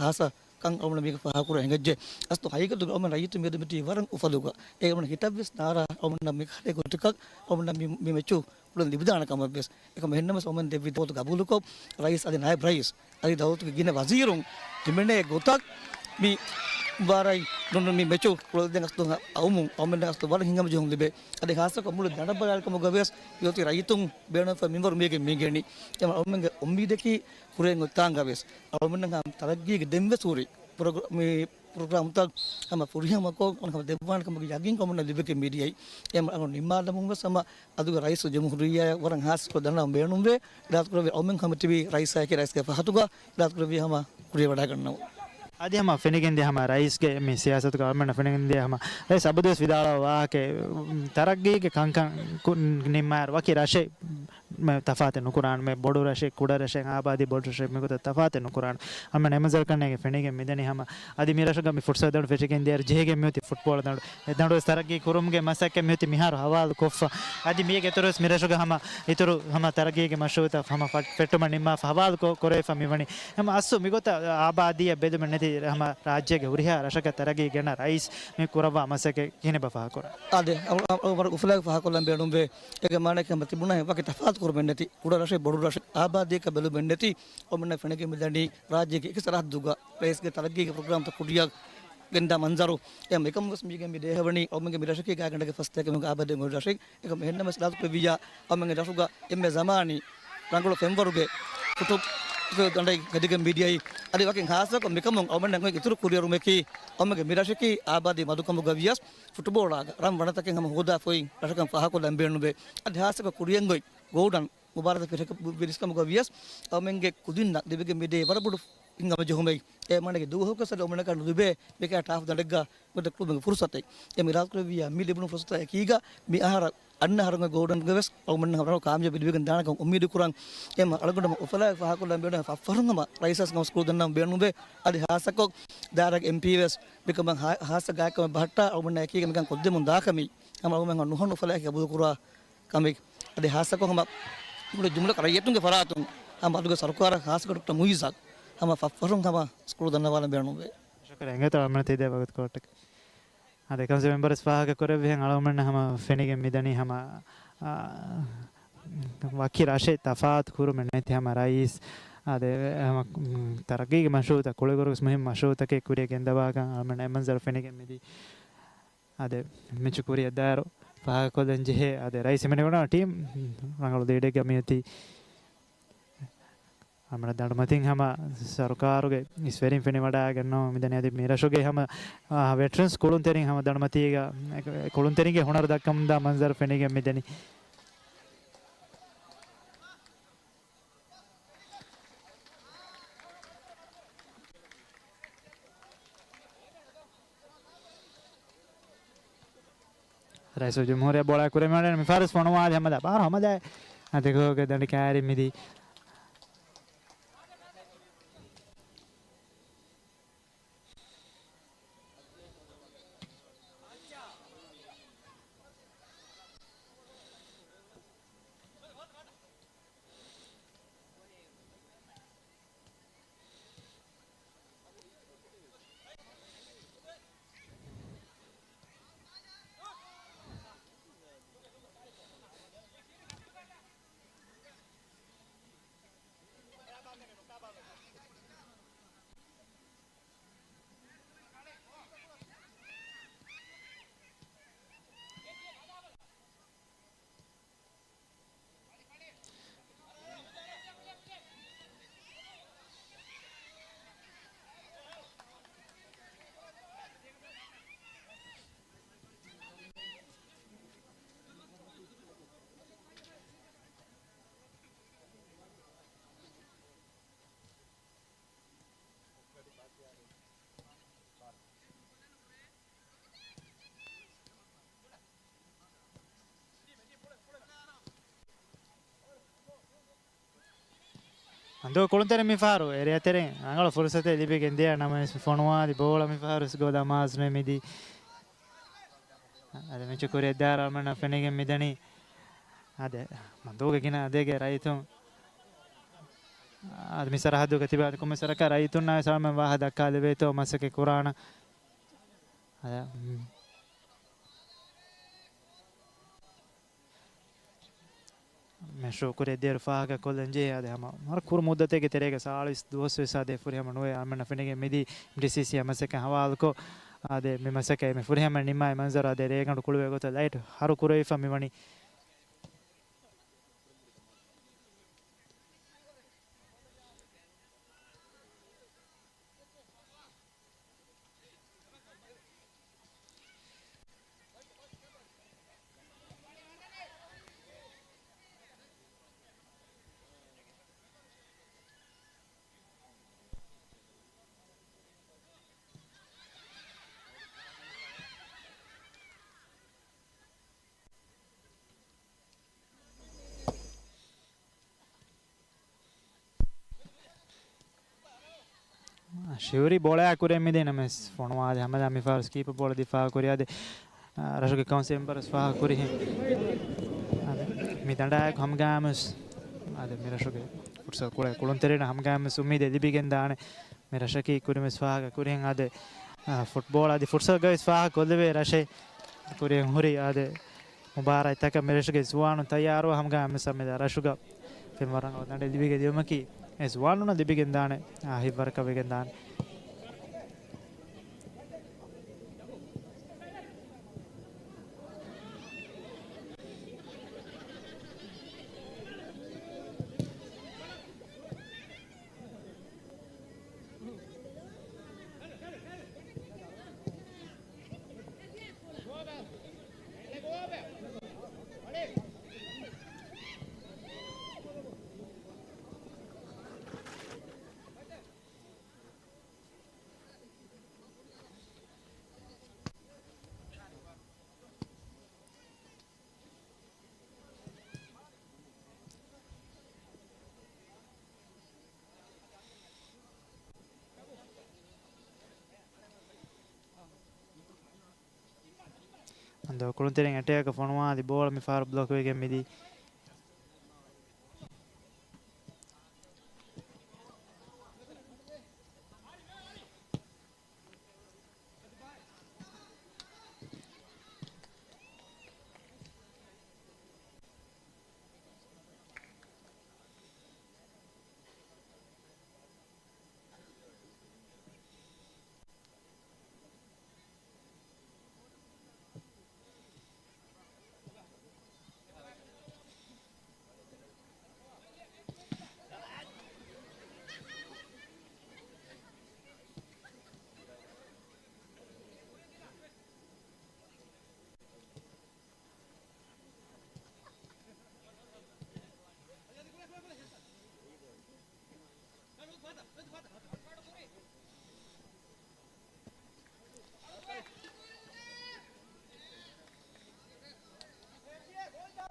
ހާސަ ކަން އަޅުމެން މީގަ ފާހަގަކުރަން އެނގެއްޖެ. އަސްލު ހަގީގަތުގަ އަޅުމެން ރައްޔިތު މިއަދު މިތީ ވަރަށް އުފަލުގަ. އެ އަޅުމެން ހިތަށްވެސް ނާރާ އަޅުމެންނަށް މި ކަހަލަ ގޮތަކަށް އަޅުމެންނަށް މި، މި މެޗު ކުޅެން ލިބިދާނެ ކަމަށްވެސް. އެކަމަށް އެހެންނަމަވެސް އަޅުމެން ދެއްވި ދައުވަތު ގަބޫލުކޮށް، ރައީސް އަދި ނާއިބް ރައީސް އަދި ދައުލަތުގެ ގިނަ ވަޒީރުން ހިމެނޭ ގޮތަށް މި މުބާރާތް ނޫން މި މެޗު ކުޅެދޭން އަސްލު އައުމުން އަޅުމެންނަށް އަސްލު ވަރަށް ހިތްހަމަޖެހުން ލިބޭ. އަދި ހާއްސަކޮށް މުޅި ދަނޑަށް ބަލާލިކަމުގަވެސް މިއޮތީ ރައްޔިތުން ބޭނުންފަ މިންވަރު މީގެ މިނގެނީ. އެމަ އަޅުމެންގެ އުއްމީދަކީ ކުރިއަށް އޮތްތާނގަވެސް އަޅުމެންނަށް ތަރައްގީގެ ދެންވެސް ހުރި ޕްރޮގްރ-، މި ޕްރޮގްރާމްތައް ހަމަ ފުރިހަމަކޮށް އަޅުގަނޑު ހަމަ ދެއްވާނެ ކަމުގެ ޔަގީން އަޅުމެންނަށް ލިބިގެން މިދިޔައީ. އެމަ އަޅުގަނޑު ނިންމާލަމުން ވެސް ހަމަ އަދުގެ ރައީސް ޖުމްހޫރިއްޔާއަށް ވަރަށް ހާއްސަކޮށް ދަންނަވަން ބޭނުންވޭ. އިރާދަކުރެއްވި އަޅުމެން ހަމަ ތިބީ ރައީސާއެކީ ރައީސްގެ ފަހަތުގަ އިރާދަކުރެއްވި ހަމަ ކުރިއަށް ވަޑައިގަންނަވަން. އަދި ހަމަ ފެނިގެންދިޔަ ހަމަ ރައީސްގެ މި ސިޔާސަތުގަ އަޅުމެންނަށް ފެނިގެންދިޔަ ހަމަ ރައީސް އަބަދުވެސް ވިދާޅުވާ ވާހަކަ، ތަރައްގީގެ ކަންކަން ކު-، ނިންމާއިރު ވަކި ރަށެއް މެ ތަފާތެއް ނުކުރާނަމޭ، ބޮޑު ރަށެއް، ކުޑަ ރަށެއް، އާބާދީ ބޮޑު ރަށެއް، މިގޮތަށް ތަފާތެއް ނުކުރާނަ. އަޅުމެން އެމަންޒަރު ކަންނޭނގެ ފެނިގެން މިދަނީ ހަމަ. އަދި މި ރަށުގަ މި ފުރުސަތު ދަނޑު ފެށިގެން ދިޔައިރު ޖެހިގެން މިއޮތީ ފުޓްބޯޅަ ދަނޑު. އެ ދަނޑުވެސް ތަރައްގީ ކުރުމުގެ މަސައްކަތް މިއޮތީ މިހާރު ހަވާލު ކޮށްފަ. އަދި މީގެ އިތުރުވެސް މި ރަށުގަ ހަމަ އިތުރު ހަމަ ތަރައްގީގެ މަޝްރޫއުތައް ހަމަ ފެ-، ފެއްޓުމަށް ނިންމާފަ ހަވާލު ކޮ-، ކުރެވިފަ މިވަނީ. ހަމަ އަސްލު މިގޮތަށް އާބާދީއަށް ބެލުމެއް ނެތި ހަމަ ރާއްޖޭގެ ހުރިހާ ރަށަކަށް ތަރައްގީ ގެނަ ރައީސް މި ކުރައްވާ މަސައްކަތް ކިހިނެއްބާ ފާހަގަކުރާ؟ އާދެ، އަ-، އަ-، އަ-، ވަރަށް އުފަލާގެ ފާހަގަކޮށްލަން ބޭނުންވޭ. އޭގެ މާނައަކީ ހަމަ ތިބުނާހެން ވަކި ތަފާތު ކުރުމެއް ނެތި، ކުޑަ ރަށެއް ބޮޑު ރަށެއް އާބާދީއަކަށް ބެލުމެއް ނެތި، އަޅުމެންނަށް ފެނިގެން މިދަނީ ރާއްޖޭގެ އެކި ސަރަހައްދުގަ ރައީސްގެ ތަރައްގީގެ ޕްރޮގްރާމްތައް ކުރިއަށް ގެންދާ މަންޒަރު. އެ އެކަމުވެސް މީގެން މި ދޭހަވަނީ އަޅުމެންގެ މި ރަށަކީ ގާތްގަނޑަކަށް ފަސްތަކެއް މި އާބާދީ ގުޅި ރަށެއް. އެކަމަށް އެހެންނަމަވެސް އިރާދަކުރެއްވިއްޔާ އަޅުމެންގެ ރަށުގަ އެންމެ ޒަމާނީ ރަނގަޅު ފެންވަރުގެ ފުޓު-، ފުޓު ދަނޑެއް ހެދިގެން މިދިޔައީ. އަދި ވަކިން ހާއްސަކޮށް މިކަމުން އަޅުމެންނަށް އޮތް އިތުރު ކުރިއެރުމަކީ އަޅުމެންގެ މި ރަށަކީ އާބާދީ މަދުކަމުގަ ވިޔަސް ފުޓުބޯޅައިގަ ރަން ވަނަތަކެއް ހަމަ ހޯދާފައި ރަށަކަން ފާހަގަކޮށްލަން ބޭނުންވޭ. އަދި ހާއްސަކޮށް ކުރިއަށް އޮތް ގޯލްޑަން މުބާރާތަށް ފެށި ވިރިސްކަމުގަ ވިޔަސް އަޅުމެންގެ ކުދިންނަށް ލިބިގެން މިދޭ ވަރަށް ބޮޑު ހިތްހަމަޖެހުމެއް. އެ މާނައަކީ ދުވަހަކަސް އަޅުމެންނަކަށް ނުލިބޭ މިކަހަލަ ޓާފް ދަނޑެއްގަ މި ކުޅުމުގެ ފުރުސަތެއް. އެ އިރާދަކުރެއްވިއްޔާ މި ލިބުނު ފުރުސަތާ އެކީގަ މި އަހަރަށް އަންނަ އަހަރުގެ ގޯލްޑަންގަވެސް އަޅުމެންނަށް ވަރަށް ކާމިޔާބު ލިބިގެން ދާނެކަން އުއްމީދު ކުރަން. އެ އަޅުގަނޑު އުފަލާގެ ފާހަގަކޮށްލަން ބޭނުން ފަށްފަށުން ހަމަ ރައީސާ ސްކޫލް ދަންނަވަން ބޭނުންވޭ. އަދި ހާއްސަކޮށް ދާއިރާގެ އެމްޕީވެސް މިކަމަށް ހާ-، ހާއްސަ ގާތްކަމެއް ބަހައްޓާ އަޅުމެންނާ އެކީގަ މިކަން ކޮށްދެމުން ދާކަމީ ހަމަ އަޅުމެން ނުހަނު އުފަލާއެކީ ގަބޫލުކުރާ ކަމެއް. އަދި ހާއްސަކޮށް ހަމަ މުޅި ޖުމްލަކަށް ރައްޔިތުންގެ ފަރާތުން ހަމަ އަދުގެ ސަރުކާރަށް ހާއްސަކޮށް ޑޮކްޓަރ މުއިއްޒަށް ހަމަ ފަށްފަށުން ހަމަ ސްކޫލް ދަންނަވާލަން ބޭނުންވޭ. ޝުކުރިއްޔާ. އެނގޭތޯ އަޅުމެން ތި ދޭ ވަގުތު ކޯޓަކަށް. އާދެ، ކައުންސިލް މެމްބަރުވެސް ފާހަގަ ކުރެއްވިހެން އަޅުގަނޑުމެންނަށް ހަމަ ފެނިގެން މިދަނީ ހަމަ، އާ، ވަކި ރަށެއް ތަފާތު ކުރުމެއް ނެތި ހަމަ ރައީސް. އާދެ، ހަމަ، ތަރައްގީގެ މަޝްރޫޢުތައް، ކުޅިވަރުގެ މުހިންމު މަޝްރޫޢުތަކެއް ކުރިއަށް ގެންދަވާކަން އަޅުމެން އެ މަންޒަރު ފެނިގެން މިދީ. އާދެ، މެޗު ކުރިއަށްދާއިރު ފާހަގަކޮށްލަން ޖެހޭ. އާދެ، ރައީސް ހިމެނިވަޑައިގަންނަވާ ޓީމް ރަނގަޅު ލީޑެއްގަ މިއޮތީ. އަޅުމެން ދަނޑުމަތިން ހަމަ ސަރުކާރުގެ އިސްވެރިން ފެނިވަޑައިގަންނަވަން މިދަނީ. އަދި މި ރަށުގެ ހަމަ، އާ، ވެޓްރަންސް ކުޅުންތެރިން ހަމަ ދަނޑުމަތީގަ، އެ، ކުޅުންތެރިންގެ ހުނަރު ދައްކަމުންދާ މަންޒަރު ފެނިގެން މިދަނީ. ރައީސުލްޖުމްހޫރިއްޔާ ބޯޅަ ކުރިއަށް މިވަޑައިގެން މި ފާރިސް ފޮނުވާލި ހަމަ ދާ ބާރު ހަމަ ދާ އަދި ގޯގެ ދަނޑި ކާރި މިދީ. އަނދޫ ކުޅުންތެރިން މިފަހަރު އެރިޔާ ތެރެއިން ރަނގަޅު ފުރުސަތެއް ލިބިގެން ދިޔަ ނަމަވެސް ފޮނުވާލި ބޯޅަ މިފަހަރު ގޯލާ މާޒްމެ މިދީ. އަދި މެޗު ކުރިއަށްދާއިރު އަޅުމެންނަށް ފެނިގެން މިދަނީ. އަދި މަންދޫގެ ގިނަ އަދެއްގެ ރައްޔިތުން އަދި މި ސަރަހައްދުގަ ތިބި އަދި ކޮންމެ ސަރަކަށް ރައްޔިތުންނާ ވެސް އަޅުމެން ވާހަކަ ދައްކާލެވޭތޯ މަސައްކަތް ކުރާނަން. އަދި، މް. މެޝްރޫ ކުރިއަށްދިޔައިރު ފާހަގަކޮށްލަން ޖެހޭ. އާދެ، ހަމަ ވަރަށް ކުރު މުއްދަތެއްގެ ތެރޭގަ ސާޅީސް ދުވަސް ވެސް އާދެ ފުރިހަމަ ނުވެ. އަޅުމެންނަށް ފެނިގެން މިދީ އެމްޑީސީސީ މަސައްކަތް ހަވާލުކޮށް، އާދެ، މި މަސައްކަތް މި ފުރިހަމަ ނިންމާ މަންޒަރު އާދެ، ރޭގަނޑު ކުޅުވޭ ގޮތަށް ލައިޓް ހަރު ކުރެވިފަ މިވަނީ. ޝިއުރީ ބޯޅައާ ކުރިއަށް މިދިނަމެސް ފޮނުވާލި ހަމަދާ މިފަހަރު ކީޕަ ބޯޅަ ދިފާއު ކުރި އާދެ، އާ، ރަށުގެ ކައުންސިލް މެމްބަރު ވެސް ފާހަގަ ކުރިހެން. އާދެ، މި ދަނޑާއެކު ހަމަގާމެސް އާދެ، މި ރަށުގެ ފުޓްސަލް ކުޅޭ ކުޅުންތެރިން ހަމަގާމެސް އުއްމީދެއް ލިބިގެން ދާނެ. މި ރަށަކީ ކުރިމެސް ފާހަގަ ކުރިހެން އާދެ، އާ، ފުޓްބޯޅަ އަދި ފުޓްސަލްގައި ވެސް ފާހަގަ ކޮށްލެވޭ ރަށެއް. ކުރިއަށް ހުރި އާދެ، މުބާރާތްތަކަށް މި ރަށުގެ ޒުވާނުން ތައްޔާރުވާ ހަމަގާމެސް މި ރަށުގަ ފެންވަރަށް ދަނޑެއް ލިބިގެން ދިޔުމަކީ އެ ޒުވާނުންނަށް ލިބިގެން ދާނެ، އާ، ހިތްވަރަކަށް ވެގެން ދާނެ. އަނދޫ ކުޅުންތެރިން އެޓޭކަށް ފޮނުވާލި ބޯޅަ މިފަހަރު ބްލޮކް ވެގެން މިދީ.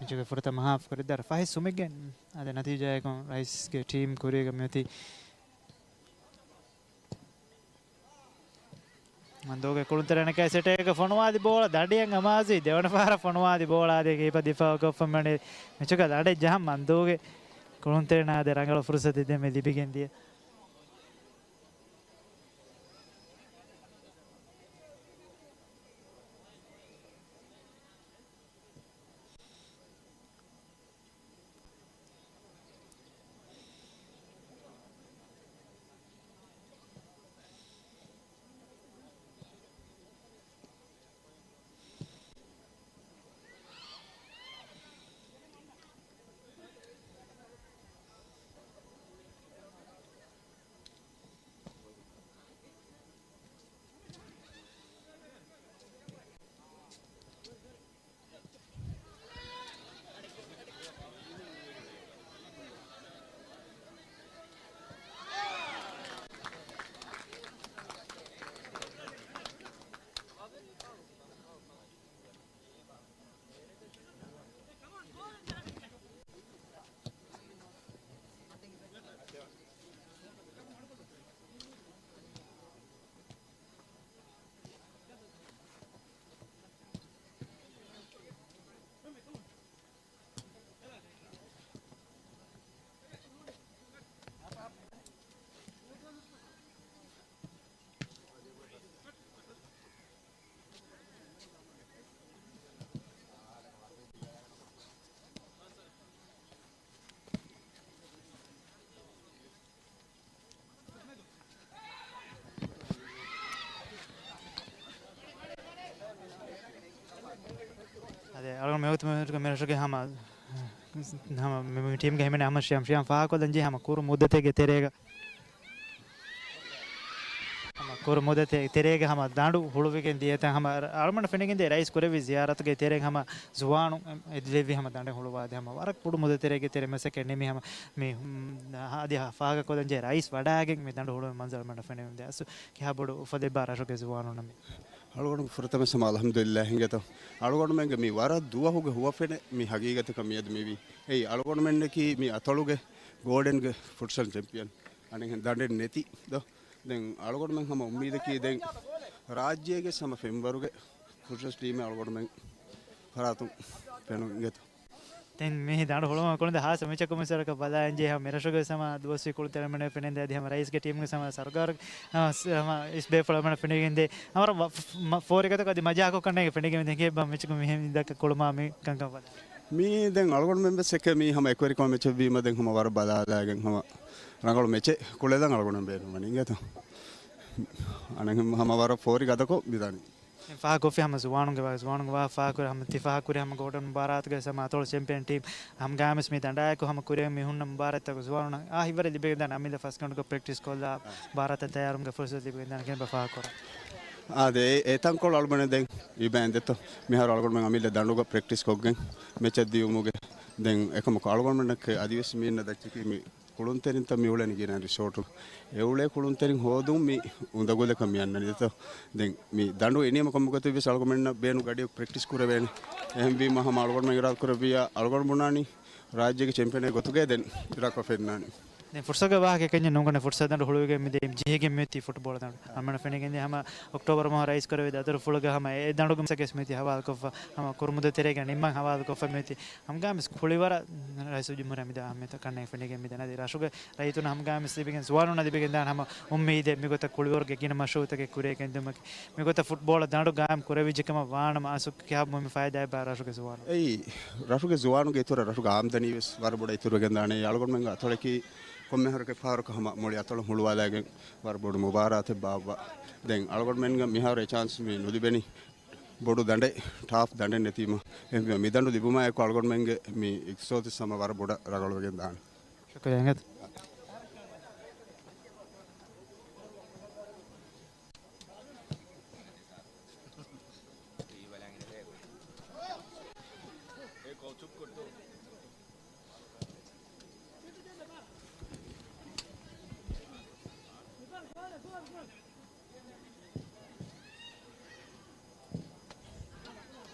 މެޗުގެ ފުރަތަމަ ހާފް ކުރިއްދާ ފަހެ ސުމިގެން އަދި ނަތީޖާއަކުން ރައީސްގެ ޓީމް ކުރީގަ މިއޮތީ. މަންދޫގެ ކުޅުންތެރޭނަކަށް ސެޓޭގަ ފޮނުވާދި ބޯޅަ ދަނޑިއަށް އަމާޒުވި ދެވަނަ ފަހަރަށް ފޮނުވާދި ބޯޅަ އާދެ ކީޕަ ދިފާއު ކޮށްފަ މިވަނީ މެޗުގަ ދަނޑެއް ޖަހަން މަންދޫގެ ކުޅުންތެރޭނަށް އާދެ ރަނގަޅު ފުރުސަތެއް ދެމެ ލިބިގެން ދިޔަ. އަދި އަޅުގަނޑު މިވަގުތު މި ރަށުގެ ހަމަ، ހަމަ މި، މި ޓީމްގެ ހިމެނޭ ހަމަ ޝިޔާމް، ޝިޔާމް ފާހަގަކޮށްލަން ޖެހޭ ހަމަ ކުރު މުއްދަތެއްގެ ތެރޭގަ، ހަމަ ކުރު މުއްދަތެއް ތެރޭގަ ހަމަ ދަނޑު ހުޅުވިގެން ދިޔަތަން ހަމަ އަޅުގަނޑަށް ފެނިގެން ދިޔަ ރައީސް ކުރެއްވި ޒިޔާރަތުގެ ތެރޭގަ ހަމަ ޒުވާނު އެ، އެދިލެއްވި ހަމަ ދަނޑެއް ހުޅުވާދޭ ހަމަ ވަރަށް ކުޑަ މުއްދަތެއްގެ ތެރޭ މަސައްކަތް ނިމި ހަމަ މި، އަދި ފާހަގަކޮށްލަން ޖެހޭ ރައީސް ވަޑާގެން މި ދަނޑު ހުޅުވި މަންޒަރު އަޅުގަނޑަށް ފެނިގެން ދިޔަ. އަސް ކިހާ ބޮޑު އުފަލެއްބާ ރަށުގެ ޒުވާނުންނަށް މި؟ އަޅުގަނޑު ފުރަތަމަ ސަމާ އަލްޙަމްދުލިއްލާހް އިނގޭތޯ. އަޅުގަނޑުމެންގެ މި ވަރަށް ދުވަހުގެ ހުވަފެނެއް މި ހަގީގަތަކަށް މިއަދު މިވީ. އެއީ އަޅުގަނޑުމެންނަކީ މި އަތޮޅުގެ ގޯލްޑެންގެ ފުޓްސަލް ޗެމްޕިއަން. އަނެއް ދަނޑެއް ނެތި ދޯ. ދެން އަޅުގަނޑުމެން ހަމަ އުއްމީދަކީ ދެން ރާއްޖޭގެ ހަމަ ފެންވަރުގެ ފުޓްސަލް ޓީމެއް އަޅުގަނޑުމެން ފަރާތުން ފެނުން އިނގޭތޯ. ދެން މި ދަނޑު ހުޅުވުމާ ކުޅުންތެރި ހާއްސަ މެޗަކުން މިސާލަކަށް ބަލާން ޖެހޭ ހަމަ މިރަށުގެ ހަމަ ދުވަސްވީ ކުޅުންތެރިންނަށް ފެނިގެން ދިޔަ އަދި ހަމަ ރައީސްގެ ޓީމުގެ ހަމަ ސަރުކާރު ހަމަ، ހަމަ އިސް ބޭފުޅުންނަށް ފެނިގެން ދިޔަ ހަމަ ފޯރި ގަދަކޮށް އަދި މަޖާކޮށް ކަންނޭނގެ ފެނިގެން ދިޔަ ބަ މެޗަކުން މިހެން ދައްކަ ކުޅުމާ މި ކަންކަން ބަލާ. މީ ދެން އަޅުގަނޑުމެން ވެސް އެކެ މީ ހަމަ އެކުވެރިކަމަށް މެޗެއް ވީމަ ދެން ހަމަ ވަރަށް ބަލާލާގެން ހަމަ ރަނގަޅު މެޗެއް ކުޅެލަން އަޅުގަނޑުމެން ބޭނުންވަނީ އިނގޭތޯ. އަނެއް ހަމަ ވަރަށް ފޯރި ގަދަކޮށް މިދާނީ. ފާހަގަކޮށްފި ހަމަ ޒުވާނުންގެ ވާ، ޒުވާނުންގެ ވާ ފާހަގަކުރި ހަމަ ތި ފާހަގަކުރި ހަމަ ގޯލްޑަން މުބާރާތުގެ ހަމަ އަތޮޅު ޗެމްޕިއަން ޓީމް ހަމަ ގާމިސް މި ދަނޑާއެކު ހަމަ ކުރިއަށް މި ހުންނަ މުބާރާތްތަކު ޒުވާނުން އާ ހިތްވަރެއް ލިބިގެންދާނެ އަމިއްލަ ފަސްގަނޑުގަ ޕްރެކްޓިސް ކޮށްލާ އާ. މުބާރާތަށް ތައްޔާރުވުމުގެ ފުރުސަތު ލިބިގެންދާނެ ކިހިނެއްބާ ފާހަގަކުރާ. އާދެ، އެ، އެ ތަންކޮޅު އަޅުގަނޑު ދެން އިބައިން ދެތޯ. މިހާރު އަޅުގަނޑުމެން އަމިއްލަ ދަނޑުގަ ޕްރެކްޓިސް ކޮށްގެން މެޗަށް ދިޔުމުގެ ދެން އެކަމަކު އަޅުގަނޑުމެންނަކަށް އަދިވެސް މީންނަ ދައްޗަކީ މި ކުޅުންތެރިންތައް މި އުޅެނީ ގިނަ ރިސޯޓު. އެ އުޅޭ ކުޅުންތެރިން ހޯދުން މި އުނދަގުލަކަށް މި އަންނަނީތޯ. ދެން މި ދަނޑު އިނީމަ ކޮންމެ ގޮތެއް ވެސް އަޅުގަނޑުމެންނަށް ބޭނުން ގަޑިއަކު ޕްރެކްޓިސް ކުރެވޭނެ. އެހެންވީމަ ހަމަ އަޅުގަނޑުމެން އިރާދަ ކުރެއްވިއްޔާ އަޅުގަނޑު ބުނާނީ ރާއްޖޭގެ ޗެމްޕިއަނެއް ގޮތުގައި ދެން އިރާދަކޮށް ފެންނާނީ. ދެން ފުރުސަތުގެ ވާހަކަ ކެންޏެއް ނޫން ކަންނޭ ފުރުސަތު ދަނޑު ހުޅުވިގެން މިދެން ޖެހިގެން މިއޮތީ ފުޓްބޯޅަ ދަނޑު. އަޅުގަނޑުމެންނަށް ފެނިގެން ދިޔަ ހަމަ އޮކްޓޯބަރު މަހު ރައީސް ކުރެއްވި ދަތުރުފުޅުގަ ހަމަ އެ ދަނޑުގެ މަސައްކަތް މިއޮތީ ހަވާލުކޮށްފަ، ހަމަ ކުރު މުއްދަތެއް ތެރޭގަ ނިންމަން ހަވާލުކޮށްފަ މިއޮތީ. ހަމަ ގާމިސް ކުޅިވަރަށް ރައީސުލްޖުމްހޫރިއްޔާ މިދާ އަހައްމިޔަތު ކަންނޭނގެ ފެނިގެން މިދަނީ. އަދި ރަށުގެ ރައްޔިތުންނަށް ހަމަ ގާމިސް ލިބިގެން ޒުވާނުންނަށް ލިބިގެން ދާނެ ހަމަ އުއްމީދެއް މިގޮތަށް ކުޅިވަރުގެ ގިނަ މަޝްރޫއުތަކެއް ކުރިއަށް ގެންދިއުމަކީ. މިގޮތަށް ފުޓްބޯޅަ ދަނޑު ގާއިމް ކުރެވިއްޖެ ކަމަށް ވާނަމަ އަސް ކިހާ މުހިންމު ފައިދާއެއްބާ ރަށުގެ ޒުވާނުން؟ އެއީ، ރަށުގެ ޒުވާނުންގެ އިތުރަށް ރަށުގެ އާމްދަނީ ވެސް ވަރަށް ބޮޑަށް އިތުރުވެގެން ދާނެ. އަޅުގަނޑުމެންގެ އަތޮޅަކީ ކޮންމެ އަހަރަކު އެއްފަހަރަކު ހަމަ މުޅި އަތޮޅުން ހުޅުވާލާގެން ވަރަށް ބޮޑު މުބާރާތެއް ބާއްވާ. ދެން އަޅުގަނޑުމެންގެ މިހާރު އެ ޗާންސް މި ނުލިބެނީ. ބޮޑު ދަނޑެއް، ޓާފް ދަނޑެއް ނެތީމަ. އެހެންވީމަ މި ދަނޑު ލިބުމާއެކު އަޅުގަނޑުމެންގެ މި އިގްސޯތިސް ހަމަ ވަރަށް ބޮޑަށް ރަނގަޅުވެގެން ދާނެ. ޝުކުރިއްޔާ އިނގޭތަ.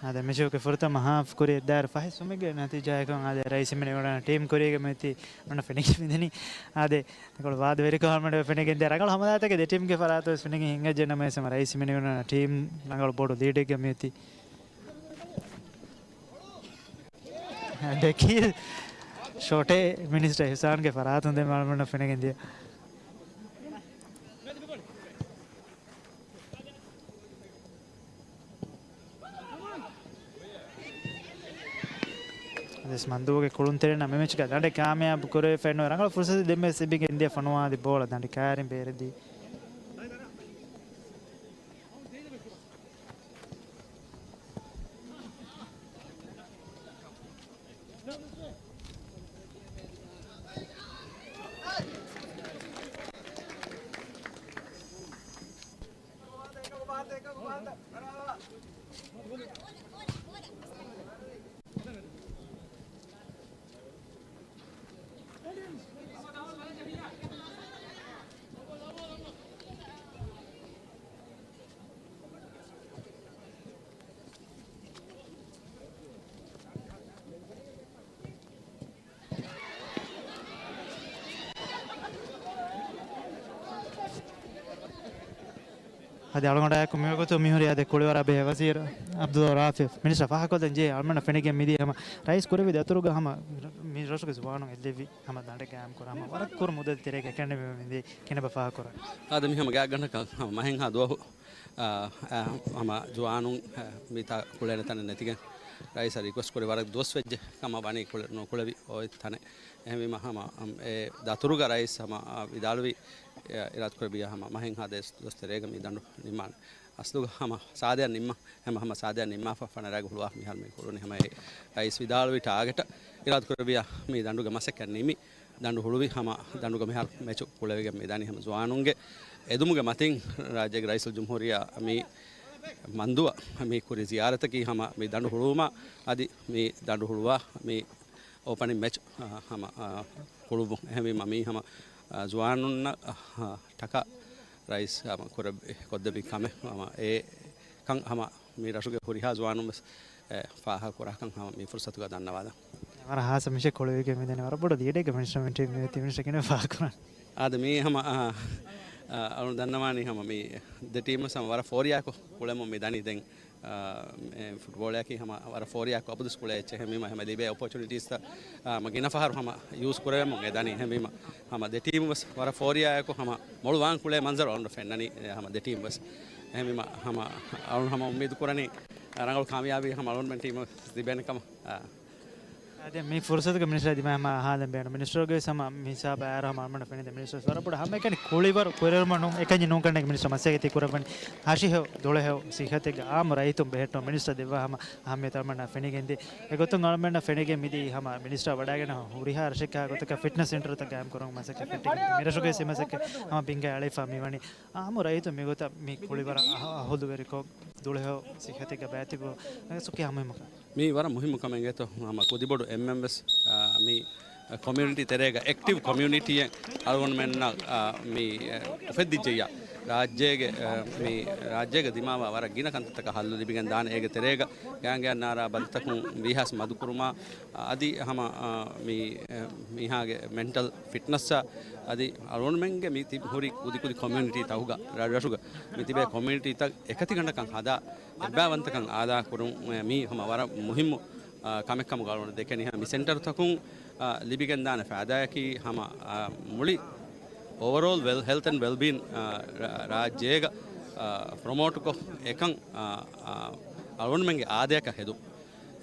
އާދެ، މިޗުގެ ފުރަތަމަ ހާފް ކުރި އެއްދާއިރު ފަހެއް ސުމިގެ ނަތީޖާއަކުން އާދެ، ރައީސް ހިމެނި އުޅުނު ޓީމް ކުރީގެ މިއޮތީ އަޅުގަނޑަށް ފެނިގެން މިދަނީ. އާދެ، ތަކޮޅު ވާދަވެރިކަން އަޅުގަނޑަށް ފެނިގެން ދިޔަ ރަނގަޅު ހަމަލާތަކެއް ދެ ޓީމްގެ ފަރާތުން ވެސް ފެނިގެން ހިނގައްޖެ ނަމަވެސް ހަމަ ރައީސް ހިމެނި އުޅުނު ޓީމް ރަނގަޅު ބޮޑު ލީޑެއްގަ މިއޮތީ. ޑެކީލް ޝޮޓެއް މިނިސްޓަރ އިޙްސާންގެ ފަރާތުން ދެން އަޅުގަނޑަށް ފެނިގެން ދިޔަ. އަދި މަންދޫގެ ކުޅުންތެރިންނަށް މި މެޗްގަ ދަނޑެއް ކާމިޔާބު ކުރެވިފައެއް ނުވޭ. ރަނގަޅު ފުރުސަތެއް ދެންވެސް ލިބިގެން ދިޔަ ފޮނުވާލި ބޯޅަ ދަނޑި ކައިރިން ބޭރަށް ދީ. އަދި އަޅުގަނޑާއެކު މިވަގުތު މިހުރި އާދެ، ކުޅިވަރާ ބެހޭ ވަޒީރު އަބްދުﷲ ރާފިޢު މިނިސްޓަރ ފާހަގަކޮށްދޭން ޖެހޭ. އަޅުގަނޑަށް ފެނިގެން މިދިޔަ ހަމަ ރައީސް ކުރެއްވި ދަތުރުގަ ހަމަ މި ރަށުގެ ޒުވާނުން އެއްލެވި ހަމަ ދަނޑެއް ގާއިމް ކުރާ ހަމަ ވަރަށް ކުރު މުއްދަތެއް ތެރޭގަ އެކަނި މި މިދީ ކިނެބަ ފާހަގަކުރަން. އާދެ، މި ހަމަ ގާތްގަނޑަކަށް ހަމަ މަހެއްހާ ދުވަހު، އާ، އާ، ހަމަ ޒުވާނުން، އާ، މިތާ ކުޅޭނެ ތަނެއް ނެތިގެން ރައީސަށް ރިކުއެސްޓް ކުރި ވަރަށް ދުވަސް ވެއްޖެ ކަމަށް ވަނީ ކުޅެ-، ނުކުޅެވި އޮތް ތަނެއް. އެހެންވީމަ ހަމަ، އަމް، އެ ދަތުރުގަ ރައީސް ހަމަ، އާ، ވިދާޅުވި، އެ، އިރާދަކުރެއްވިޔާ ހަމަ މަހެއްހާ ދެ ދުވަސް ތެރޭގަ މި ދަނޑު ނިންމާނެ. އަސްލުގަ ހަމަ ސާދަޔަށް ނިންމަ، ހަމަ، ހަމަ ސާދަޔަށް ނިންމާފަ ފަނަރަގަ ހުޅުވާ މިހާރު މި ކުޅުނީ ހަމަ އެ ރައީސް ވިދާޅުވި ޓާގެޓަށް އިރާދަކުރެއްވިޔާ މި ދަނޑުގެ މަސައްކަތް ނިމި. ދަނޑު ހުޅުވި ހަމަ ދަނޑުގަ މިހާރު މެޗު ކުޅެވިގެން މިދަނީ ހަމަ ޒުވާނުންގެ އެދުމުގެ މަތިން ރާއްޖޭގެ ރައީސުލްޖުމްހޫރިއްޔާ މި މަންދުއަށް މި ކުރި ޒިޔާރަތަކީ ހަމަ މި ދަނޑު ހުޅުވުމާ އަދި މި ދަނޑު ހުޅުވާ މި އޯޕަނިން މެޗް، އަ، ހަމަ، އަ، ކުޅުއްވުން. އެހެންވީމަ މީ ހަމަ، އަ، ޒުވާނުންނަށް، އަ، ޓަކާ ރައީސް ހަމަ ކުރެއްވި، ކޮށްދެއްވި ކަމެއް. ހަމަ އެ ކަން ހަމަ މި ރަށުގެ ހުރިހާ ޒުވާނުން ވެސް އެ ފާހަގަ ކުރާކަން ހަމަ މި ފުރުސަތުގަ ދަންނަވާލަން. ވަރަށް ހާއްސަ މިޗެއް ކުޅެވިގެން މިދަނީ ވަރަށް ބޮޑު ލީޑެއްގެ މިނިސްޓަރ މި ޓީމް މި މިނިސްޓަރ ކިނެ ފާހަގަ ކުރަން. އާދެ، މީ ހަމަ، އަ، އަ، އަޅުން ދަންނަވާނީ ހަމަ މި ދެ ޓީމް ވެސް ހަމަ ވަރަށް ފޯރިޔާކޮށް ކުޅެމުން މި ދަނީ ދެން، އަ، އެ ފުޓްބޯޅައަކީ ހަމަ ވަރަށް ފޯރިޔާކޮށް އަބަދުސް ކުޅޭ އެއްޗެއް. ހެންވީމަ ހަމަ ލިބޭ އޮޕޯޗުނިޓީސްތައް، އަ، ހަމަ ގިނަ ފަހަރު ހަމަ ޔޫސް ކުރެވެމުން އެ ދަނީ. ހެންވީމަ ހަމަ ދެ ޓީމް ވެސް ވަރަށް ފޯރިޔާއެކު ހަމަ މޮޅު ވާން ކުޅޭ މަންޒަރު އަޅުން ފެންނަނީ، އެ، ހަމަ ދެ ޓީމް ވެސް. އެހެންވީމަ ހަމަ އަޅުން ހަމަ އުއްމީދު ކުރަނީ ރަނގަޅު ކާމިޔާބީ ހަމަ އަޅުންމެން ޓީމަށް ލިބޭނެ ކަމަށް. އާ. އާދެ، މި ފުރުސަތުގެ މިނިސްޓަރ ދިމާ ހަމަ އަހާލަން ބޭނުން. މިނިސްޓަރގެ ވެސް ހަމަ މި ހިސާބަށް އައިރު ހަމަ އަޅުމެންނަށް ފެނިދެ މިނިސްޓަރ ވެސް ވަރަށް ބޮޑަށް ހަމައެކަނި ކުޅިވަރު ކުރެވުމަށް ނޫން، އެކަންޏެއް ނޫން ކަންނޭނގެ މިނިސްޓަރ މަސައްކަތް ކުރައްވަނީ. ހަށިހެޔޮ، ދުޅަހެޔޮ، ސިއްހަތެއްގެ އާއްމު ރައްޔިތުން ބެހެއްޓުން މިނިސްޓަރ ދެއްވާ ހަމަ އަހައްމިޔަތު އަޅުމެންނަށް ފެނިގެންދޭ. އެގޮތުން އަޅުމެންނަށް ފެނިގެން މިދީ ހަމަ މިނިސްޓަރ ވަޑައިގެން ހުރިހާ ރަށެއްގެ ގޮތަކަށް ފިޓްނަސް ސެންޓަރުތައް ގާއިމް ކުރުމުގެ މަސައްކަތް ފެއްޓިގެން މިރަށުގެ ވެސް މަސައްކަތް ހަމަ ބިންގައި އަޅައިފަ މިވަނީ. އާއްމު ރައްޔިތުން މިގޮތަށް މި ކުޅިވަރަށް އަހަ-، އަހުލުވެރިކޮށް، ދުޅަހެޔޮ ސިއްހަތެއްގަ ބައިތިބު ސުކި ހަމަ މި ވަރަށް މުހިއްމު ކަމެއް އެތޯ. ހަމަ ކުދިބޮޑު އެންމެން ވެސް، އާ، މި ކޮމިއުނިޓީ ތެރޭގަ އެކްޓިވް ކޮމިއުނިޓީއެއް އަޅުގަނޑުމެންނަށް، އާ، މި، އެ، އުފެއްދިއްޖެއްޔާ. ރާއްޖޭގެ، އެ، މި ރާއްޖޭގަ ދިމާވާ ވަރަށް ގިނަ ކަންތައްތަކަށް ހައްލު ލިބިގެން ދާނެ. އޭގެ ތެރޭގަ ގާނގެއަށް ނާރާ ބަލިތަކުން ވީހާސް މަދުކުރުމާ، އަދި ހަމަ، އާ، މި، އެ، މީހާގެ މެންޓަލް ފިޓްނަސްއާ، އަދި އަޅުގަނޑުމެންގެ މި ތި-، ހުރި ކުދިކުދި ކޮމިއުނިޓީ ތަކުގަ، ރަށްރަށުގަ މި ތިބޭ ކޮމިއުނިޓީތައް އެކަތިގަނޑަކަށް ހަދާ، އެއްބައިވަންތަކަން އާދާ ކުރުން، އެ، މީ ހަމަ ވަރަށް މުހިއްމު، އާ، ކަމެއް ކަމުގަ އަޅުގަނޑު ދެކެނީ. ހަމަ މި ސެންޓަރުތަކުން، އާ، ލިބިގެންދާނެ ފައިދާއަކީ ހަމަ، އާ، މުޅި އޯވަރޯލް ވެލް، ހެލްތް އެންޑް ވެލްބީން، އާ، ރާ-، ރާއްޖޭގަ، އާ، ޕްރޮމޯޓުކޮށް އެކަން، އާ، އާ، އަޅުގަނޑުމެންގެ އާދަޔަކަށް ހެދުން.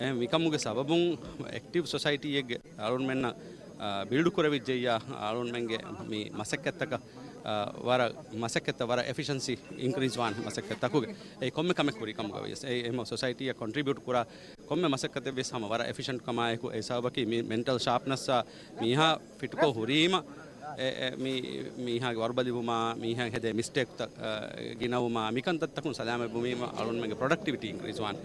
އެ، މިކަމުގެ ސަބަބުން އެކްޓިވް ސޮސައިޓީއެއްގެ އަޅުގަނޑުމެންނަށް، އާ، ބިލްޑް ކުރެވިއްޖެއްޔާ، އަޅުގަނޑުމެންގެ މި މަސައްކަތްތަކަށް، އާ، ވަރަށް މަސައްކަތްތައް ވަރަށް އެފިޝަންސީ އިންކްރީޒް ވާނެ މަސައްކަތްތަކުގެ. އެ ކޮންމެ ކަމެއް ކުރި ކަމުގަ ވިޔަސް. އެ، އެހެން ސޮސައިޓީއަށް ކޮންޓްރިބިއުޓް ކުރާ ކޮންމެ މަސައްކަތެއް ވެސް ހަމަ ވަރަށް އެފިޝަންޓް ކަމާއެކު، އެ ސަބަބަކީ މި މެންޓަލް ޝާޕްނަސްއާ މީހާ ފިޓްކޮށް ހުރީމަ، އެ، އެ، މީ، މީހާގެ ވަރުބަލިވުމާ، މީހާ ހެދޭ މިސްޓޭކްތައް، އަ، ގިނަވުމާ، މިކަންތައްތަކުން ސަލާމަތްވުމީމަ، އަޅުގަނޑުމެންގެ ޕްރޮޑަކްޓިވިޓީ އިންކްރީޒް ވާނެ.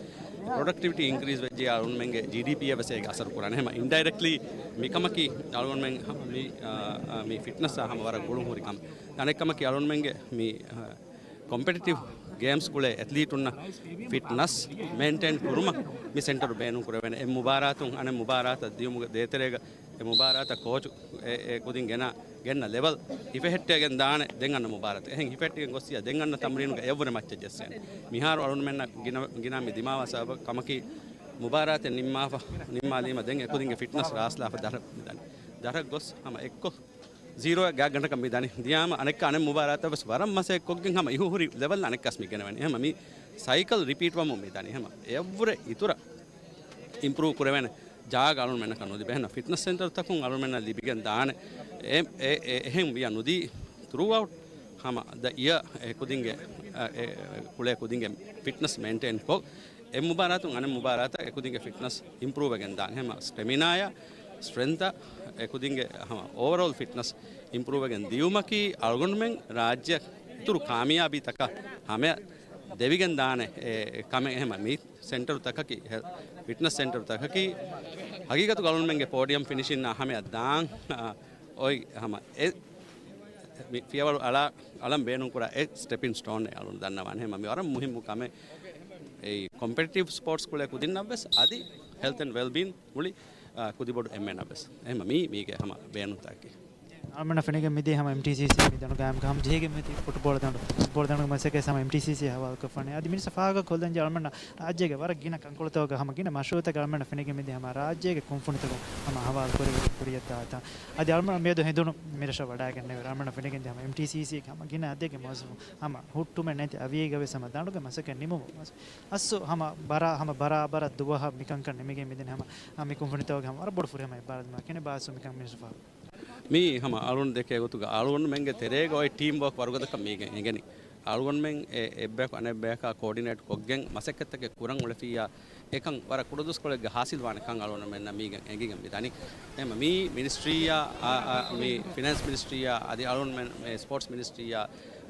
ޕްރޮޑަކްޓިވިޓީ އިންކްރީޒް ވެއްޖެ އަޅުގަނޑުމެންގެ ޖީޑީޕީއަށް ވެސް އޭގެ އަސަރު ކުރާނެ. ހަމަ އިންޑައިރެކްޓްލީ މިކަމަކީ އަޅުގަނޑުމެން ހަމަ މި، އަ، އަ، މި ފިޓްނަސްއާ ހަމަ ވަރަށް ގުޅުން ހުރި ކަމެއް. އަނެއް ކަމަކީ އަޅުގަނޑުމެންގެ މި، އަ، ކޮމްޕެޓިޓިވް ގޭމްސް ކުޅޭ އެތްލީޓުންނަށް ފިޓްނަސް މެއިންޓެއިން ކުރުމަށް މި ސެންޓަރު ބޭނުން ކުރެވޭނެ. އެއް މުބާރާތުން އަނެއް މުބާރާތަށް ދިޔުމުގެ ދޭތެރޭގަ އެ މުބާރާތަށް ކޯޗު އެ، އެ ކުދިން ގެނާ، ގެންނަ ލެވަލް ހިފެހެއްޓޭގެން ދާނެ ދެން އަންނަ މުބާރާތަށް. އެހެން ހިފެހެއްޓިގެން ގޮއްސިޔާ ދެން އަންނަ ތަމްރީނުގަ އެއަށްވުރެ މައްޗަށް ޖެއްސޭނެ. މިހާރު އަޅުންމެންނަށް ގިނަ، ގިނަ މި ދިމާވާ ސަބަބަށް ކަމަކީ، މުބާރާތެއް ނިންމާފަ، ނިންމާލީމަ ދެން އެކުދިންގެ ފިޓްނަސް ރާސްލާފަ ދަށަށް މި ދަނީ. ދަށަށް ގޮސް ހަމަ އެއްކޮށް ޒީރޯއަށް ގާތްގަނޑަކަށް މި ދަނީ. ދިޔާމަ އަނެއްކާ އަނެއް މުބާރާތަށް ވެސް ވަރަށް މަސައްކަތް ކޮށްގެން ހަމަ އިހު ހުރި ލެވަލް އަނެއްކާސް މި ގެނެވެނީ. ހަމަ މި ސައިކަލް ރިޕީޓް ވަމުން މި ދަނީ. ހަމަ އެއަށްވުރެ އިތުރަށް އިމްޕްރޫވް ކުރެވޭނެ ޖާގަ އަޅުންމެންނަކަށް ނުލިބޭ. އެހެން ފިޓްނަސް ސެންޓަރުތަކުން އަޅުންމެންނަށް ލިބިގެން ދާނެ އެ، އެ، އެ، އެހެން ވިޔަ ނުދީ ތުރޫއައުޓް ހަމަ ދަ އިޔަ އެ ކުދިންގެ، އެ، އެ، ކުޅޭ ކުދިންގެ ފިޓްނަސް މެއިންޓެއިން ކޮށް، އެއް މުބާރާތުން އަނެއް މުބާރާތަށް އެކުދިންގެ ފިޓްނަސް އިމްޕްރޫވް ވެގެން ދާނެ. ހަމަ ސްޓެމިނާއާ ސްޓްރެންތާ އެކުދިންގެ ހަމަ އޯވަރޯލް ފިޓްނަސް އިމްޕްރޫވް ވެގެން ދިޔުމަކީ އަޅުގަނޑުމެން ރާއްޖެ އިތުރު ކާމިޔާބީތަކަށް ހަމަޔަށް ދެވިގެން ދާނެ އެ ކަމެއް. އެހެމަ މި ސެންޓަރުތަކަކީ، ހެ-، ފިޓްނަސް ސެންޓަރުތަކަކީ ހަގީގަތުގަ އަޅުންމެންގެ ޕޯޑިއަމް ފިނިޝިންއާ ހަމަޔަށް ދާން، އާ، އޮތް ހަމަ އެ މި ފިޔަވަޅު އަޅާ، އަޅަން ބޭނުންކުރާ އެ ސްޓެޕިން ސްޓޯންއެއް އަޅުން ދަންނަވާނެ. ހަމަ މި ވަރަށް މުހިއްމު ކަމެއް. އެއީ ކޮމްޕެޓިޓިވް ސްޕޯޓްސް ކުޅޭ ކުދިންނަށްވެސް އަދި ހެލްތް އެންޑް ވެލްބީން މުޅި، އާ، ކުދިބޮޑު އެންމެނަށްވެސް. އެހެމަ މީ، މީގެ ހަމަ ބޭނުންތަކަކީ. އަޅުމެންނަށް ފެނިގެން މިދިޔަ ހަމަ އެމްޓީސީސީ މި ދަނޑު ގާއިމްކޮށް ހަމަ ޖެހިގެން މިދިޔަ ފުޓްބޯޅަ ދަނޑު، ފުޓްބޯޅަ ދަނޑުގެ މަސައްކަތް ހަމަ އެމްޓީސީސީ ހަވާލުކޮށްފާނެ. އަދި މިނިސްޓަރ ފާހަގަކޮށްލަންޖެ އަޅުމެންނަށް ރާއްޖޭގެ ވަރަށް ގިނަ ކަންކޮޅުތަކުގަ ހަމަ ގިނަ މަޝްރޫއުތަކެއް އަޅުމެންނަށް ފެނިގެން މިދިޔަ ހަމަ ރާއްޖޭގެ ކުންފުނިތަކުން ހަމަ ހަވާލު ކުރެވި ކުރިޔަށްދާތާ. އަދި އަޅުމެން މިއަދު ހެނދުނު މިރަށަށް ވަޑައިގެންނެވި އަޅުމެންނަށް ފެނިގެން ދިޔަ ހަމަ އެމްޓީސީސީގެ ހަމަ ގިނަ އަދެއްގެ މުވައްޒަފުން ހަމަ ހުއްޓުމެއް ނެތި އަވިއޭގަ ވެސް ހަމަ ދަނޑުގެ މަސައްކަތް ނިމުމުން އަސް، އަސް ހަމަ ބަރާ، ހަމަ ބަރާބަރަށް ދުވަހަށް މިކަންކަން ނިމިގެން މިދެން ހަމަ، އަ، މި ކުންފުނިތަކުގެ ހަމަ ވަރަށް ބޮޑު ފުރިހަމަ އެއްބާރުލުމެއް ކިހިނެއް ބާސް މިކަން މިނިސްޓަރ ފާހަގަ. މީ ހަމަ އަޅުން ދެކޭ ގޮތުގަ އަޅުގަނޑުމެންގެ ތެރޭގަ އޮތް ޓީމް ވޯކް ވަރުގަދަކަށް މީގެން އެނގެނީ. އަޅުގަނޑުމެން އެ އެއްބަޔަކު އަނެއްބަޔަކާ ކޯޑިނޭޓް ކޮށްގެން މަސައްކަތްތަކެއް ކުރަން އުޅެފިއްޔާ، އެކަން ވަރަށް ކުޑަދުވަސްކޮޅެއްގަ ހާސިލްވާނެ ކަން އަޅުގަނޑުމެންނަށް މީގެން އެނގިގެން މިދަނީ. އެހެމަ މީ މިނިސްޓްރީއާ، އާ، އާ، މި ފިނޭންސް މިނިސްޓްރީއާ އަދި އަޅުގަނޑުމެން މި ސްޕޯޓްސް މިނިސްޓްރީއާ،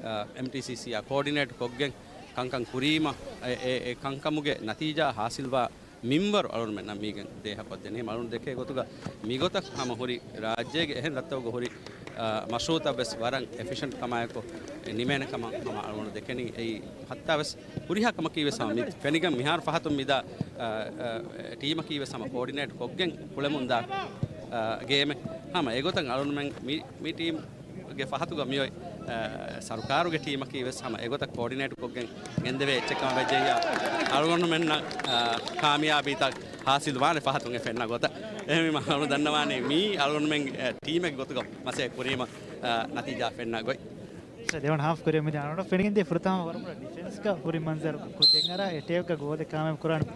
އާ، އެމްޓީސީސީއާ ކޯޑިނޭޓް ކޮށްގެން ކަންކަން ކުރީމަ، އެ، އެ، އެ ކަންކަމުގެ ނަތީޖާ ހާސިލްވާ މިންވަރު އަޅުގަނޑުމެންނަށް މީގެން ދޭހަކޮށްދެނީ. އަޅުގަނޑު ދެކޭ ގޮތުގަ މިގޮތަށް ހަމަ ހުރި ރާއްޖޭގެ އެހެން ރަށްތަކުގަ ހުރި، އާ، މަޝްރޫއުތައް ވެސް ވަރަށް އެފިޝަންޓް ކަމާއެކު ނިމޭނެ ކަމަށް ހަމަ އަޅުގަނޑު ދެކެނީ. އެއީ ހައްތާ ވެސް ހުރިހާ ކަމަކީ ވެސް ހަމަ މި ފެނިގެން މިހާރު ފަހަތުން މިދާ، އާ، އާ، ޓީމަކީ ވެސް ހަމަ ކޯޑިނޭޓް ކޮށްގެން ކުޅެމުންދާ، އާ، ގޭމެއް. ހަމަ އެގޮތަށް އަޅުގަނޑުމެން މި، މި ޓީމް ގެ ފަހަތުގަ މިއޮތް، އާ، ސަރުކާރުގެ ޓީމަކީ ވެސް ހަމަ އެގޮތަށް ކޯޑިނޭޓް ކޮށްގެން ގެންދެވޭ އެއްޗެއް ކަމަށް ވެއްޖެއްޔާ، އަޅުގަނޑުމެންނަށް، އާ، ކާމިޔާބީތައް ހާސިލް ވާނެ ފަހަތުން އެ ފެންނަ ގޮތަށް. އެހެންވީމަ އަޅުގަނޑު ދަންނަވާނީ މީ އަޅުގަނޑުމެން، އާ، ޓީމެއްގެ ގޮތުގަ މަސައްކަތް ކުރީމަ، އާ، ނަތީޖާ ފެންނަ ގޮތް. ދެވަނަ ހާފް ކުރިއަށް މިދިޔަ އަޅުގަނޑަށް ފެނިގެންދިޔަ ފުރަތަމަ ވަރަށް ބޮޑަށް ޑިފެންސްގަ ހުރި މަންޒަރު ކުދިން އަރާ އެޓޭކްގަ ގޯލެއް ކާމިޔާބު ކުރާނެ.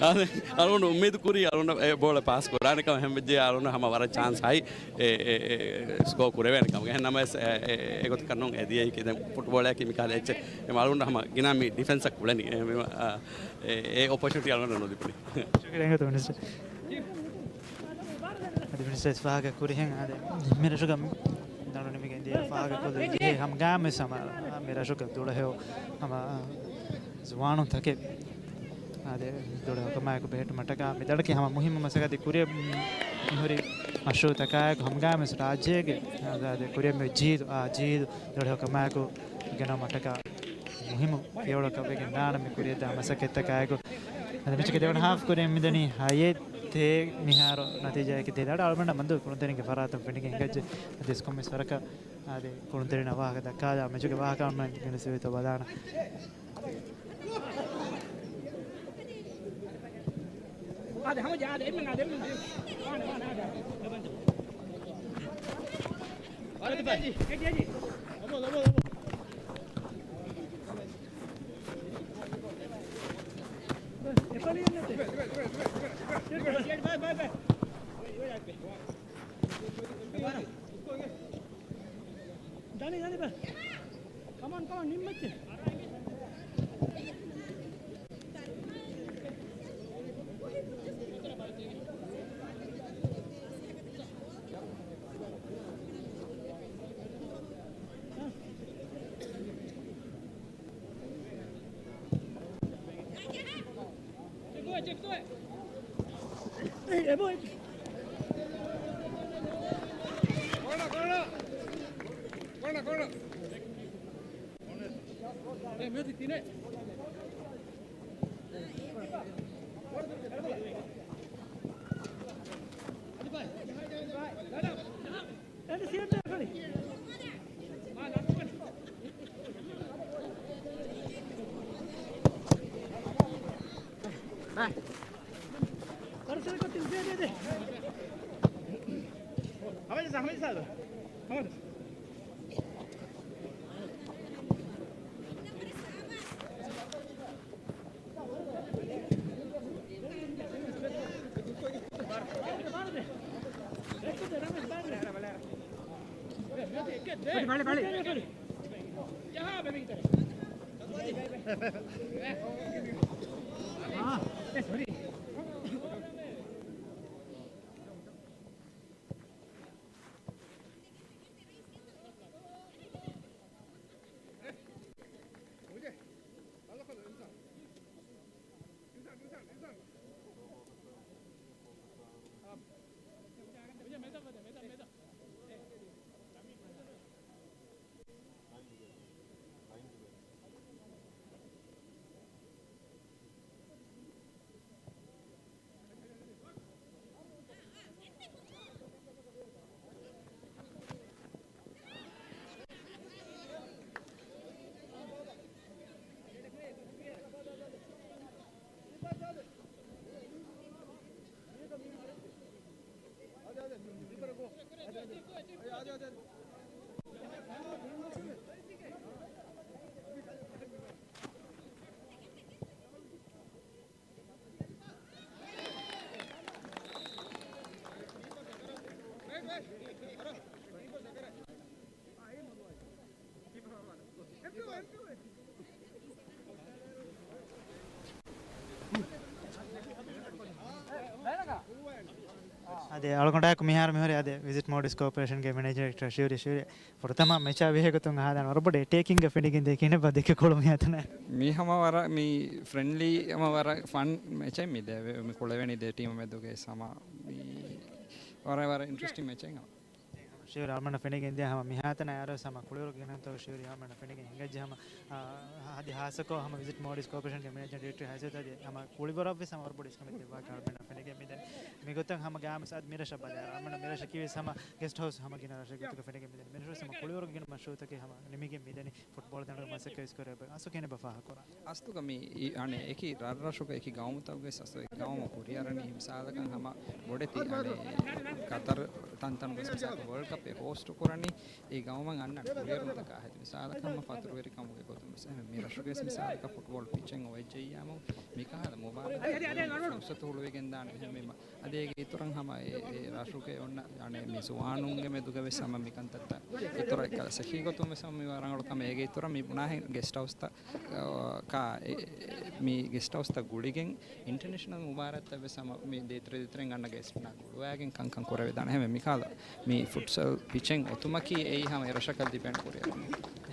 އާދެ، އަޅުގަނޑު އުއްމީދު ކުރީ އަޅުގަނޑަށް އެ ބޯޅަ ޕާސް ކުރާނެ ކަމަށް. އެހެންވެއްޖެ އަޅުގަނޑަށް ހަމަ ވަރަށް ޗާންސް ހައި އެ، އެ، އެ، ސްކޯ ކުރެވޭނެ ކަމަށް. އެހެން ނަމަވެސް، އެ، އެ، އެގޮތަކަށް ނޫން އެ ދިޔައީކީ ދެން ފުޓްބޯޅައަކީ މިކަހަލަ އެއްޗެއް. އެމަ އަޅުގަނޑަށް ހަމަ ގިނަ މި ޑިފެންސަށް ކުޅެނީ. އެ، އެ، އެ އޮޕޮޗުނިޓީ އަޅުގަނޑަށް ނުލިބުނީ. ޝުކުރިއްޔާ އެނގޭތޯ މިނިސްޓަރ. އަދި މިނިސްޓަރ ވެސް ފާހަގަ ކުރިހެން އާދެ، މި ރަށުގަ ދަނޑު ނިމިގެން ދިޔަ ފާހަގަ ކޮށްލަން ޖެހޭ ހަމަ ގާމެސް ހަމަ މި ރަށުގަ ދުޅަހެޔޮ ހަމަ ޒުވާނުން ތަކެއް އާދެ، ދުޅަހެޔޮ ކަމާއެކު ބެހެއްޓުމަށްޓަކާ މި ދަނޑަކީ ހަމަ މުހިއްމު މަސައްކަތެއް ކުރިޔަށް މި ހުރި މަޝްރޫއުތަކާއެކު ހަމަ ގާމެސް ރާއްޖޭގެ އާދެ، ކުރިޔަށް މި ޖީލު، އާ ޖީލު ދުޅަހެޔޮ ކަމާއެކު ގެނައުމަށްޓަކާ މުހިއްމު ފިޔަވަޅަކަށް ވެގެން ދާނަމޭ ކުރިޔަށްދާ މަސައްކަތްތަކާއެކު. އަދި މެޗުގެ ދެވަނަ ހާފް ކުރިއަށް މިދަނީ ހައެއް ތޭ މިހާރު ނަތީޖާއަކީ ތޭ ދަޑަށް އަޅުގަނޑަށް މަންދޫ ކުޅުންތެރިންގެ ފަރާތުން ފެނިގެން ހިނގައްޖެ. އަދި ކޮންމެސް ވަރަކަށް އާދެ، ކުޅުންތެރިންނަށް ވާހަކަ ދައްކާލާ މެޗުގެ ވާހަކަ އަޅުގަނޑު ގެނެސްދެވޭތޯ ބަލާނަ. އާދެ، ހަމަ ޖާ، އާދެ، އެންމެން އާދެ، އެންމެން އާދެ. ވާނެ، ވާނެ، އާދެ. އެޖި، އެޖި، އެޖި. ދަނީ، ދަނީ ބަ. ކަމާން، ކަމާން، ނިންމައްޗެ. އަދި އަޅުގަނޑާއެކު މިހާރު މިހުރި އަދި ވިޒިޓް މޯލްޑިވްސް ކޯޕަރޭޝަންގެ މެނޭޖަރ ޑިރެކްޓަރ ޝިއުރި. ޝިއުރި، ފުރަތަމަ މެޗާ ވިހޭ ގޮތުން އަހާލާން ވަރަށް ބޮޑު އެޓޭކިންގ ފެނިގެން ދޭ ކިހިނެއްބާ ދެކެ ކޮޅު މިހާތަނަށް؟ މީ ހަމަ ވަރަށް މީ ފްރެންޑްލީ ހަމަ ވަރަށް ފަން މެޗެއް މި ދެވޭ. މި ކުޅެވެނީ ދެ ޓީމު މެދުގެ ހަމަ މީ ވަރަށް ވަރަށް އިންޓްރެސްޓިން މެޗެއް ހަމަ. ޝިއުރި އަޅުމެންނަށް ފެނިގެން ދިޔަ ހަމަ މިހާތަނަށް އައިރުވެސް ހަމަ ކުޅިވަރު ގިނަ ތަންތަން ޝިއުރި އަޅުމެންނަށް ފެނިގެން ހިނގައްޖެ ހަމަ، އާ، އަދި ހާއްސަކޮށް ހަމަ ވިޒިޓް މޯލްޑިވްސް ކޯޕަރޭޝަންގެ މެނޭޖަރ ޑިރެކްޓަރ ހައިސިއްޔަތު އަދި ހަމަ ކުޅިވަރަށްވެސް ހަމަ ވަރަށް ބޮޑު އިސްކަމެއް ދެއްވާ އަޅުމެންނަށް ފެނިގެން މިދަނީ. މިގޮތަށް ހަމަ ގާމިސް އަދި މިރަށަށް ބަލާ އަޅުމެންނަށް މިރަށަށް ކީވެސް ހަމަ ގެސްޓް ހައުސް ހަމަ ގިނަ ރަށެއް ގޮތުގަ ފެނިގެން މިދަނީ. މިރަށުވެސް ހަމަ ކުޅިވަރުގެ ގިނަ މަޝްރޫއުތަކެއް ހަމަ ނިމިގެން މިދަނީ. ފުޓްބޯޅަ ދަނޑުގެ މަސައްކަތް ވެސް ކުރެވޭ. އަސްލުގަ މި އަނެއް އެކި ރަށްރަށުގަ އެކި ގައުމުތަކުގެ އަސްލު އެ ގައުމަށް ކުރިއަރަނީ މިސާލަކަށް ހަމަ ބޮޑެތި އަނެއް ޤަތަރު ތަންތަނުގަ މިސާލަކަށް ވަރލްޑް ކަޕެއް ހޯސްޓު ކުރަނީ އެ ގައުމަށް އަންނަ ކުރިއެރުންތަކާ ހެދި މިސާލަކަށް ހަމަ ފަތުރުވެރިކަމުގެ ގޮތުން ވެސް އެހެން މި ރަށުގެ ވެސް މިސާލަކަށް ފުޓްބޯޅަ ޕިޗެއް އޮވެއްޖެއްޔާމު މިކަހަލަ މުބާރާތް ފުރުސަތު ހުޅުވިގެންދާނެ. އެހެންވީމަ އަދި އޭގެ އިތުރަށް ހަމަ އެ، އެ ރަށުގެ އޮންނަ އަނެއް މި ޒުވާނުންގެ މެދުގަ ވެސް ހަމަ މިކަންތައްތައް އިތުރަށް އެއްކަލަ ސެކީ ގޮތުން ވެސް ހަމަ މި ރަނގަޅު ކަމެއް. އޭގެ އިތުރަށް މި ބުނާހެން ގެސްޓް ހައުސްތައް، އާ، ކާ، އެ، މި ގެސްޓް ހައުސްތައް ގުޅިގެން އިންޓަނޭޝަނަލް މުބާރާތްތައް ވެސް ހަމަ މި ދޭތެރެ ދޭތެރެން އަންނަ ގެސްޓްނާ ގުޅުވާގެން ކަންކަން ކުރެވިދާނެ. އެހެންވެ މިކަހަލަ މި ފުޓްސަލް ޕިޗެއް އޮތުމަކީ އެއީ ހަމަ އެރަށަކަށް ލިބޭނެ ކުރިއަރަކަށް.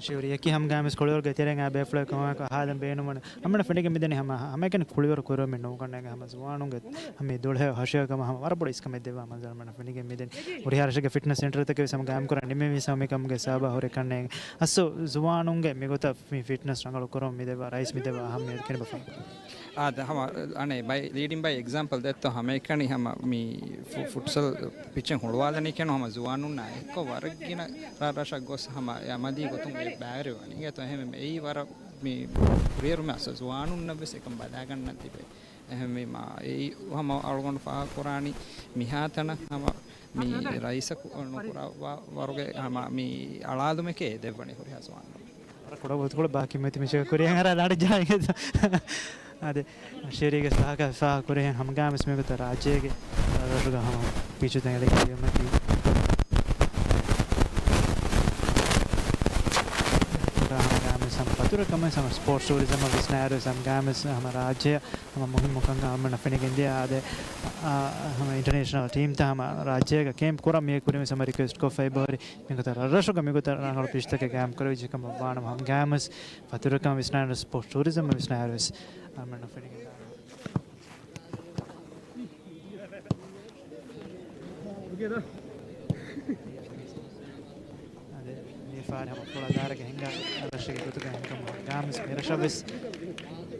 ޝިއުރި އެކި ހަމަ ގާމިސް ކުޅިވަރުގެ ތެރެއިން އާ ބޭފުޅާ ކޮންމެއަކަށް އަހާލަން ބޭނުމަން ހަމަ ފެނިގެން މިދަނީ ހަމަ، ހަމައެކަނި ކުޅިވަރު ކުރެވެމެއް ނޫން ކަންނޭނގެ ހަމަ ޒުވާނުންގެ ހަމަ ދުޅަހެޔޮ ހަށިގަ ހަމަ ވަރަށް ބޮޑު އިސްކަމެއް ދެއްވާ މަންޒަރު މަން ފެނިގެން މިދަނީ. ހުރިހާ ރަށެއްގެ ފިޓްނަސް ސެންޓަރތަކެއް ވެސް ހަމަ ގާއިމް ކުރަން ނިމި ވިސް ހަމަ މިކަމުގެ ސަބަބާ ހުރެ ކަންނޭނގެ. އަސްލު ޒުވާނުންގެ މިގޮތަށް މި ފިޓްނަސް ރަނގަޅު ކުރުން މި ދެއްވާ ރައީސް މި ދެއްވާ އަހައްމިޔަތު ކިހިނެއްބާ؟ އާދެ، ހަމަ އަނެއް ބައި، ލީޑިން ބައި އެގްޒާމްޕަލް ދެއްތޯ ހަމައެކަނި ހަމަ މި ފު-، ފުޓްސަލް ޕިޗެއް ހުޅުވާލަނީ ކިޔަން ހަމަ ޒުވާނުންނާ އެއްކޮށް ވަރަށް ގިނަ ރަށް ރަށަށް ގޮސް ހަމަ އެ އަމަލީ ގޮތުން އެ ބައިވެރިވަނީ. އިނގޭތޯ އެހެންވެ އެއީ ވަރަށް މި ކުރިއެރުމެއް އަސްލު ޒުވާނުންނަށް ވެސް އެކަން ބަލާގަންނަން ތިބޭ. އެހެންވީމާ އެއީ ހަމަ އަޅުގަނޑު ފާހަގަކުރާނީ މިހާތަނަށް ހަމަ މި ރައީސަކު ނުކުރާ ވަ-، ވަރުގެ ހަމަ މި އަޅާލުމެކޭ ދެއްވަނީ ހުރިހާ ޒުވާނުން. ކުޑަ ބޮޑު ބާކީ މެތި މި ކުރިއަށް އަރާ ލަނޑު ޖާގަ. އާދެ، ޝިއުރީގެ ސާކަ ފާ ކުރިހެން ހަމަ ގާމިސް މިގޮތަށް ރާއްޖޭގެ ރަށްރަށުގަ ހަމަ ޕިޗުތައް އެޅިގެން ދިޔުމަކީ ހަމަ ގާމިސް ހަމަ ފަތުރު ކަމެއް ހަމަ ސްޕޯޓްސް ޓޫރިޒަމަށް ވިސްނާއިރު ހަމަ ގާމިސް ހަމަ ރާއްޖެ ހަމަ މުހިންމު ކަންކަން ހަމަ ފެނިގެން ދިޔަ. އާދެ، އާ، ހަމަ އިންޓަރނޭޝަނަލް ޓީމްތައް ހަމަ ރާއްޖޭގަ ކޭމްޕް ކުރަން މިއަށް ކުރިން ހަމަ ރިކުއެސްޓް ކޮށްފައި ބަހުރި މިގޮތަށް ރަށްރަށުގަ މިގޮތަށް ރަނގަޅު ޕިޗުތަކެއް ގާއިމް ކުރެވިއްޖެ ކަމަށް ވާނަމަ ހަމަ ގާމިސް ފަތުރުކަމަށް ވިސްނާއިރު ސްޕޯޓްސް ޓޫރިޒަމަށް ވިސްނާއިރު ވެސް އަޅުމެންނަށް ފެނިގެން އާދެ، މި އެއްފަހަރު ހަމަ ފުޅަށް ދާއިރުގަ ހިނގާ ރަށެއްގެ ގޮތުގަ ހިނގުމަށް ހަމަ މި ރަށަށް ވެސް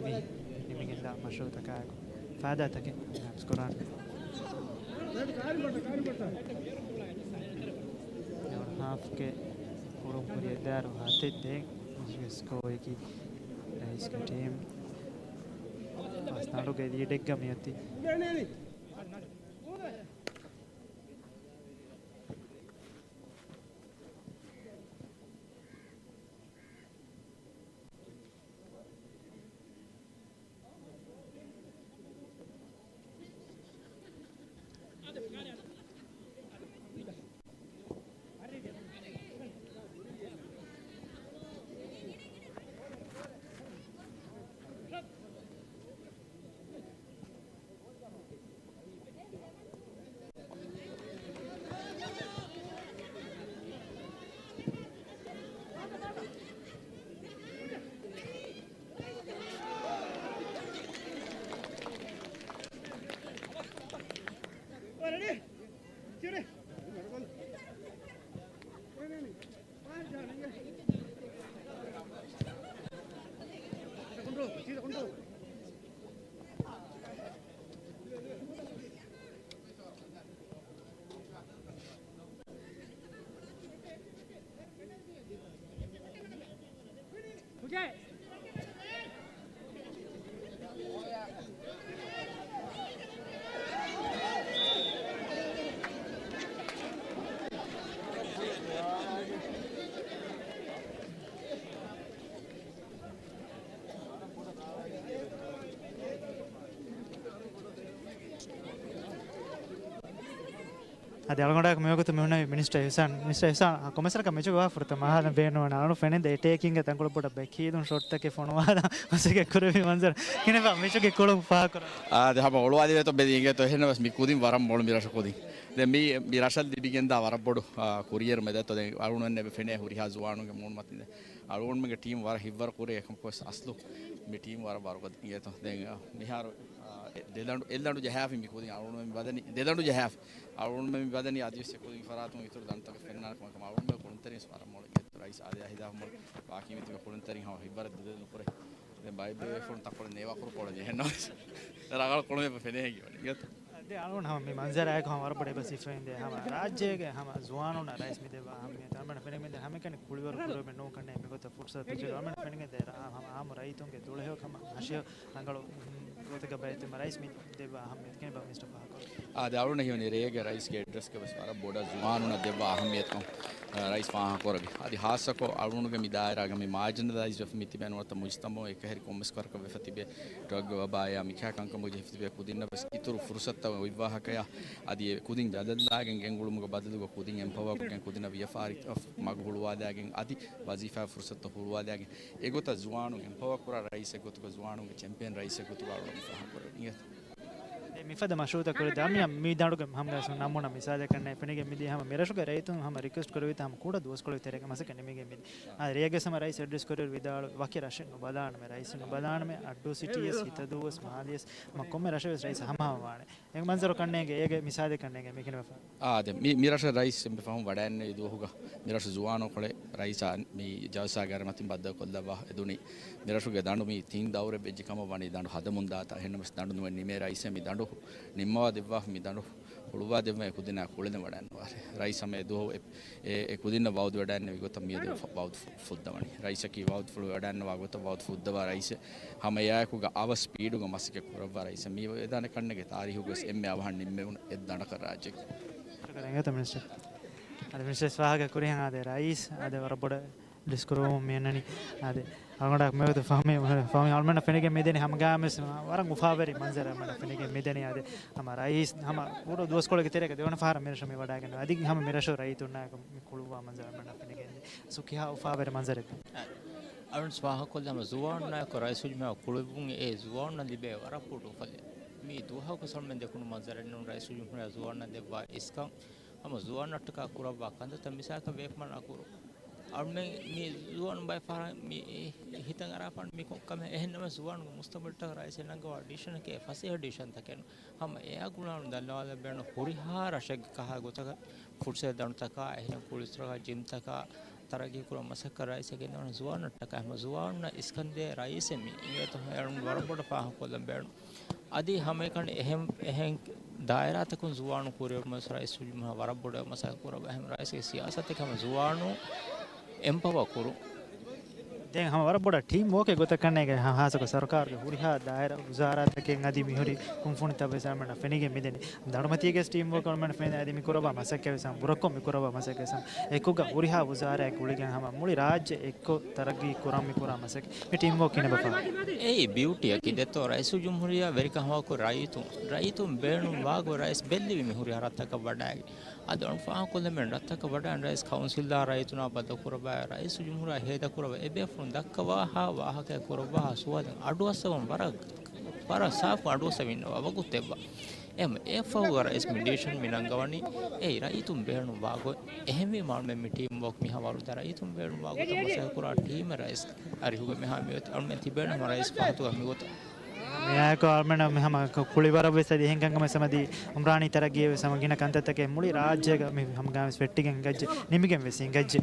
މި ނިމިގެންދާ މަޝްރޫޢުތަކާއެކު ފައިދާތަކެއް ހަމަ ކުރާނެ. ހާފްގެ ކުޅުން ކުރިއަށް ދާއިރު ހަތެއް ދޭއް ސްކޯއަކީ ރައީސްގެ ޓީމް ފަސް ދަނޑުގެ ލީޑެއްގަ މިއޮތީ. އަދި އަޅުގަނޑާއެކު މިވަގުތު މި ހުންނެވި މިނިސްޓަރ އިޙްސާން. މިނިސްޓަރ އިޙްސާން، ކޮންމެސް ވަރަކަށް މެޗުގެ ވާހަކަ ފުރަތަމަ އަހާލަން ބޭނުންވާނެ. އަޅުގަނޑު ފެނިދޭ އެޓޭކިންގ ތަންކޮޅު ބޮޑަށް ބެކީލުން ޝޮޓްތަކެއް ފޮނުވާލާ މަސައްކަތް ކުރެވި މަންޒަރު. ކިހިނެއްބާ މެޗުގެ ކުޅުން ފާހަގަކުރާ؟ އާދެ، ހަމަ އޮޅުވާލެވޭތޯ ބެލި އިނގޭތޯ. އެހެންނަމަވެސް މި ކުދިން ވަރަށް މޮޅު މި ރަށު ކުދިން. ދެން މި، މި ރަށަށް ލިބިގެންދާ ވަރަށް ބޮޑު، އާ، ކުރިއެރުމެއް ދެއްތޯ. ދެން އަޅުގަނޑުމެން އެބަ ފެނޭ ހުރިހާ ޒުވާނުންގެ މޫނުމަތިން ދެން އަޅުގަނޑުމެންގެ ޓީމް ވަރަށް ހިތްވަރު ކުރި އެކަމަކުވެސް އަސްލު މި ޓީމް ވަރަށް ވަރުގަދަ އިނގޭތޯ. ދެން، އާ، މިހާރު، އާ، އެ، ދެ ދަނޑު، އެއް ދަނޑު ޖަހާފި މި ކުދިން އަޅުގަނޑުމެން މި ވަދަނީ، ދެ ދަނޑު ޖަހާފި. އަޅުގަނޑުމެން މި ވަދަނީ އަދިވެސް އެ ކުދިން ފަރާތުން އިތުރު ދަނޑުތަކެއް ފެންނާނެ ކަމަށް. އަޅުގަނޑުމެން ކުޅުންތެރިން ވެސް ވަރަށް މޮޅު އިނގޭތޯ. ރައީސް އާދެ އަހިދާ މޮޅު ބާކީ މިތިބެ ކުޅުންތެރިން ހަމަ ހިތްވަރަށް ދެދެ ނުކުރޭ. ދެން ބައެއް ބޭފުޅުން ތަންކޮޅެއް ނޭވާކުރު ކޮޅެއް ޖެހެންނަމަވެސް ރަނގަޅު ކުޅުމެއް ފެނޭ ހެއްޔޭ ވަނީ އިނގޭތޯ. އަދި އަޅުގަނޑު ހަމަ މި މަންޒަރާއެކު ހަމަ ވަރަށް ބޮޑަށް އެބަ ސިފައިން ދޭ ހަމަ ރާއްޖޭގެ ހަމަ ޒުވާނުންނަށް ރައީސް މި ދެއްވާ އަހައްމިއްޔަތު. އަޅުގަނޑަށް ފެނިގެން މިދެން ހަމައެކަނި ކުޅިވަރު ކުރެވުމެއް ނޫން ކަންނޭނގެ މިގޮތަށް ފުރުސަތު ދެއްވާ. އަޅުގަނޑަށް ފެނިގެން ދޭ ރާ-، ހަމަ އާއްމު ރައްޔިތުންގެ ދުޅަހެޔޮ ކަމަށް ހަށި ރަނގަޅު ގޮތަކަށް ބައިތިމަ ރައީސް މި ދެއްވާ އަހައްމިއްޔަތު ކިހިނެއްބާ މިނިސްޓަރ ފާހަގަކުރަނީ؟ އާދެ، އަޅުގަނޑަށް ހީވަނީ ރޭގެ ރައީސްގެ އެޑްރެސްގަ ވެސް ވަރަށް ބޮޑަށް ޒުވާނުންނަށް ދެއްވާ އަހައްމިއްޔަތުކަން، އަ، ރައީސް ފާހަގަކުރެއްވި. އަދި ހާއްސަކޮށް އަޅުގަނޑުގެ މި ދާއިރާގަ މި މާޖިނަލައިޒް ވެފަ މި ތިބެން ނުވަތަ މުޖްތަމަޢު އެކަހެރި ކޮންމެސް ކަހަލަ ވެފަ ތިބޭ ޑްރަގް ވަބާއާ މިކަހަލަ ކަންކަމުގަ ޖެހިފަ ތިބޭ ކުދިންނަށް ވެސް އިތުރު ފުރުސަތުތައް އޮތް ވާހަކަޔާ، އަދި އެ ކުދިން ޖަލަށްލާގެން ގެންގުޅުމުގެ ބަދަލުގަ ކުދިން އެމްޕަވާކޮށްގެން ކުދިންނަށް ވިޔަފާރި މަގު ހުޅުވާލާގެން އަދި ވަޒީފާ ފުރުސަތު ހުޅުވާލާގެން އެގޮތަށް ޒުވާނުން އެމްޕަވާ ކުރާ ރައީސް އެއްގޮތުގަ ޒުވާނުންގެ ޗެމްޕިއަން ރައީސް އެއްގޮތުގަ އަޅުގަނޑު ފާހަގަކުރެވެނީ. މިފަދަ މަޝްރޫޢުތައް ކުރި ދާމިޔާ މި ދަނޑުގެ ހަމަ ނަމޫނާ މިސާލެއް ކަންނޭ ފެނިގެން މިދިޔަ ހަމަ މިރަށުގެ ރައްޔިތުން ހަމަ ރިކުއެސްޓް ކުރެވިތަ ހަމަ ކުޑަ ދުވަސްކޮޅެއް ތެރޭގަ މަސައްކަތް ނިމިގެން މިދި. އާ، ރޭގެ ހަމަ ރައީސް އެޑްރެސް ކުރިއިރު ވިދާޅު ވަކި ރަށެއް ނުބަލާނަމޭ، ރައީސް ނުބަލާނަމޭ، އައްޑޫ ސިޓީ ވެސް ހިތަދޫ ވެސް މާލިޔަސް ހަމަ ކޮންމެ ރަށެއް ވެސް ރައީސް ހަމަހަމަ ވާނެ. އެ މަންޒަރު ކަންނޭނގެ އޭގެ މިސާލެއް ކަންނޭނގެ މިކިނެވެފަ. އާ، ދެ މި، މި ރަށަށް ރައީސް އެންމެ ފަހުން ވަޑައިންނެވި ދުވަހުގަ މި ރަށު ޒުވާނު ކޮޅެއް ރައީސާ މި ޖަލްސާގެ މަތިން ބައްދަލުކޮށްލައްވާ އެދުނީ. މި ރަށުގެ ދަނޑު މި ތިން ދައުރެއް ވެއްޖެ ކަމަށް ވަނީ ދަނޑު ހަދަމުން ދާތާ. އެހެންނަމަވެސް ދަނޑު ނުވެ ނިމޭ ރައީސޭ މި ދަނޑު ނިންމަވާ ދެއްވާ މި ދަނޑު ހުޅުވާ ދެއްވާ އެ ކުދިންނާ ކުޅެދެން ވަޑައިންނަވާ. ރައީސް ހަމަ އެ ދުވަހު އެ، އެ، އެ ކުދިންނަށް ވައުދު ވަޑައިންނެވި ގޮތަށް މިއަދު ވައުދު ފު-، ފުއްދަވަނީ. ރައީސަކީ ވައުދުފުޅު ވަޑައިންނަވާ ގޮތަށް ވައުދު ފުއްދަވާ ރައީސެއް. ހަމަ އެއާއެކުގަ އަވަސް ސްޕީޑުގަ މަސައްކަތް ކުރައްވާ ރައީސެއް. މި ވެދާނެ ކަންނޭނގެ ތާރީހުގަވެސް އެންމެ އަވަހަށް ނިންމެވުނު އެއް ދަނޑަކަށް ރާއްޖޭގަ. ޝުކުރިއްޔާ މިނިސްޓަރ. އަދި މިނިސްޓަރ ވެސް ފާހަގަ ކުރިހެން އާދެ ރައީސް އާދެ ވަރަށް ބޮޑަށް ޑިސްކުރުވަމުން މި އަންނަނީ. އާދެ، އަޅުގަނޑަށް މިވަގުތު ފަހުމީ، ފަހުމީ އަޅުމެންނަށް ފެނިގެން މިދެނީ ހަމަ ގާމެސް ވަރަށް އުފާވެރި މަންޒަރެއް އަޅުމެންނަށް ފެނިގެން މިދެނީ. އާދެ، ހަމަ ރައީސް ހަމަ ކުޑަ ދުވަސްކޮޅެއްގެ ތެރޭގަ ދެވަނަ ފަހަރަށް މިރަށަށް މި ވަޑައިގެން އަދި ހަމަ މިރަށު ރައްޔިތުންނާއެކު މި ކުޅުއްވާ މަންޒަރެއް އަޅުމެންނަށް ފެނިގެން. ސު ކިހާ އުފާވެރި މަންޒަރެއް؟ އަޅުން ފާހަގަކޮށްލަމަ ޒުވާނުންނާއެކު ރައީސުލްޖުމްހޫރިއްޔާ ކުޅެވުން އެ ޒުވާނުންނަށް ލިބޭ ވަރަށް ބޮޑު އުފަލެއް. މީ ދުވަހަކު ސަލްމެން ދެކުނު މަންޒަރެއް ނޫން ރައީސުލްޖުމްހޫރިއްޔާ ޒުވާނުންނަށް ދެއްވާ އިސްކަން. ހަމަ ޒުވާނުންނަށްޓަކާ ކުރައްވާ ކަންތައްތައް މިސާލަކަށް ބޭފުޅުންނަށް އަކުރު. އަޅުމެން މި ޒުވާނުން ބައެއް ފަހަރަށް މި ހިތަށް އަރާފާނެ މި ކޮ-، ކަމެއް އެހެންނަމަ ޒުވާނުންގެ މުސްތަގުބަލްތަކަށް ރައީސް ނަންގަވާ ޑިސިޝަނަކީ ފަސޭހަ ޑިސިޝަންތަކެއް ނޫން. ހަމަ އެއާ ގުޅާނު ދަންނަވާލައްވާނެ ހުރިހާ ރަށެއްގެ ކަހަލަ ގޮތަކަށް ފުޓްސަލް ދަނޑުތަކާ، އެހެން ކުޅިސްތަކާ، ޖިމްތަކާ، ތަރައްގީ ކުރަން މަސައްކަތް ރައީސް ގެންދަވަނީ ޒުވާނަށްޓަކާ. ހަމަ ޒުވާނުންނަށް އިސްކަންދޭ ރައީސެއް މި އިނގޭތޯ އެޅުން ވަރަށް ބޮޑަށް ފާހަގަކޮށްލަން ބޭނުން. އަދި ހަމައެކަނި އެހެން، އެހެން ދާއިރާތަކުން ޒުވާނު ކުރިއަރުމަސް ރައީސުލްޖުމްހޫރިއްޔާ ވަރަށް ބޮޑަށް މަސައްކަތް ކުރައްވާ. އެހެން ރައީސްގެ ސިޔާސަތެއް ހަމަ ޒުވާނު އެމްޕަވާ ކުރުން. ދެން ހަމަ ވަރަށް ބޮޑަށް ޓީމް ވޯކެއް ގޮތަކަށް ނޭނގެ ހާ-، ހާއްސަކޮށް ސަރުކާރުގެ ހުރިހާ ދާއިރާ ވުޒާރާތަކެއް އަދި މިހުރި ކުންފުނިތައް ވެސް އަޅުމެންނަށް ފެނިގެން މިދެނީ. ދަނޑުމަތީގެ ޓީމް ވޯކް އަޅުމެން ފެން އަދި މި ކުރައްވާ މަސައްކަތް ވެސް ބުރަކޮށް މި ކުރައްވާ މަސައްކަތް ވެސް އެކުގަ ހުރިހާ ވުޒާރާއެއް ގުޅިގެން ހަމަ މުޅި ރާއްޖެ އެއްކޮށް ތަރައްގީ ކުރަން މި ކުރާ މަސައްކަތް މި ޓީމް ވޯކް ކިނެބަފާ. އެއީ ބިއުޓީއަކީ ދެއްތޯ ރައީސުލްޖުމްހޫރިއްޔާ ވެރިކަން ހަމަކުރި ރައްޔިތުން، ރައްޔިތުން ބޭނުން ވާގޮތް ރައީސް ބެއްލެވި މި ހުރިހާ ރަށްތަކަށް ވަޑައިގެން. އަދި އަޅުން ފާހަގަކޮށްލަމެން ރަށްތަކަށް ވަޑައިގެން ރައީސް ކައުންސިލްއާ ރައްޔިތުންނާ ބައްދަލުކުރައްވާ ރައީސުލްޖުމްހޫރިއްޔާ ހޭދަކުރައްވާ އެބޭފުޅުން ދައްކަވާހާ ވާހަކައެއް ކުރައްވާހާ ސުވާލެއް އަޑުއައްސަވަން ވަރަށް، ވަރަށް ސާފު އަޑުއައްސަވަން ވަގުތެއްވާ. އެހެން އެއަށްފަހުގަ ރައީސް މި ޑިސިޝަން މި ނަންގަވަނީ އެއީ ރައްޔިތުން ބޭނުން ވާގޮތް. އެހެންވީމާ އަޅުމެން މި ޓީމް ވޯކް މި ހަވާލުދާ ރައްޔިތުން ބޭނުން ވާގޮތަށް މަސައްކަތް ކުރާ ޓީމެއް ރައީސް އަރިހުގަ މިހާ މިއޮތީ އަޅުމެން ތިބޭނު ހަމަ ރައީސް ފަހަތުގަ މިގޮތަށް. މިއާއެކު އަޅުމެންނަށް މި ހަމަ ކު-، ކުޅިވަރަށް ވެސް އަދި އެހެން ކަންކަމެއް ސަމަދީ އުމްރާނީ ތަރައްގީ ވެސް ހަމަ ގިނަ ކަންތައްތަކެއް މުޅި ރާއްޖޭގަ މި ހަމަ ގާމިސް ފެއްޓިގެން ހިނގައްޖެ، ނިމިގެން ވެސް ހިނގައްޖެ.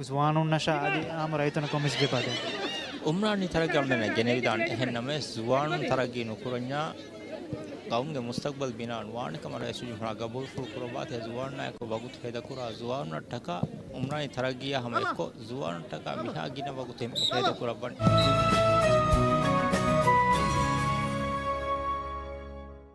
ޒުވާނުންނަށާ އަދި އާއްމު ރައްޔިތުންނަށް ކޮންމެސް ޖެހިފަ ދޭން. އުމްރާނީ ތަރައްގީ އަޅުމެންނަށް ގެނެވިދާނެ. އެހެން ނަމަވެސް ޒުވާނުން ތަރައްގީ ނުކުރަންޏާ ގައުމުގެ މުސްތަގްބަލް ބިނާ ނުވާނެ ކަމަށް ރައީސުލްޖުމްހޫރިއްޔާ ގަބޫލުފުޅު ކުރައްވާތީ ޒުވާނުންނާއެކު ވަގުތު ހޭދަކުރާ ޒުވާނުންނަށްޓަކާ އުމްރާނީ ތަރައްގީއާ ހަމަ އެއްކޮށް ޒުވާނުންޓަކާ މިހާ ގިނަ ވަގުތެއް ހޭދަކުރައްވަން.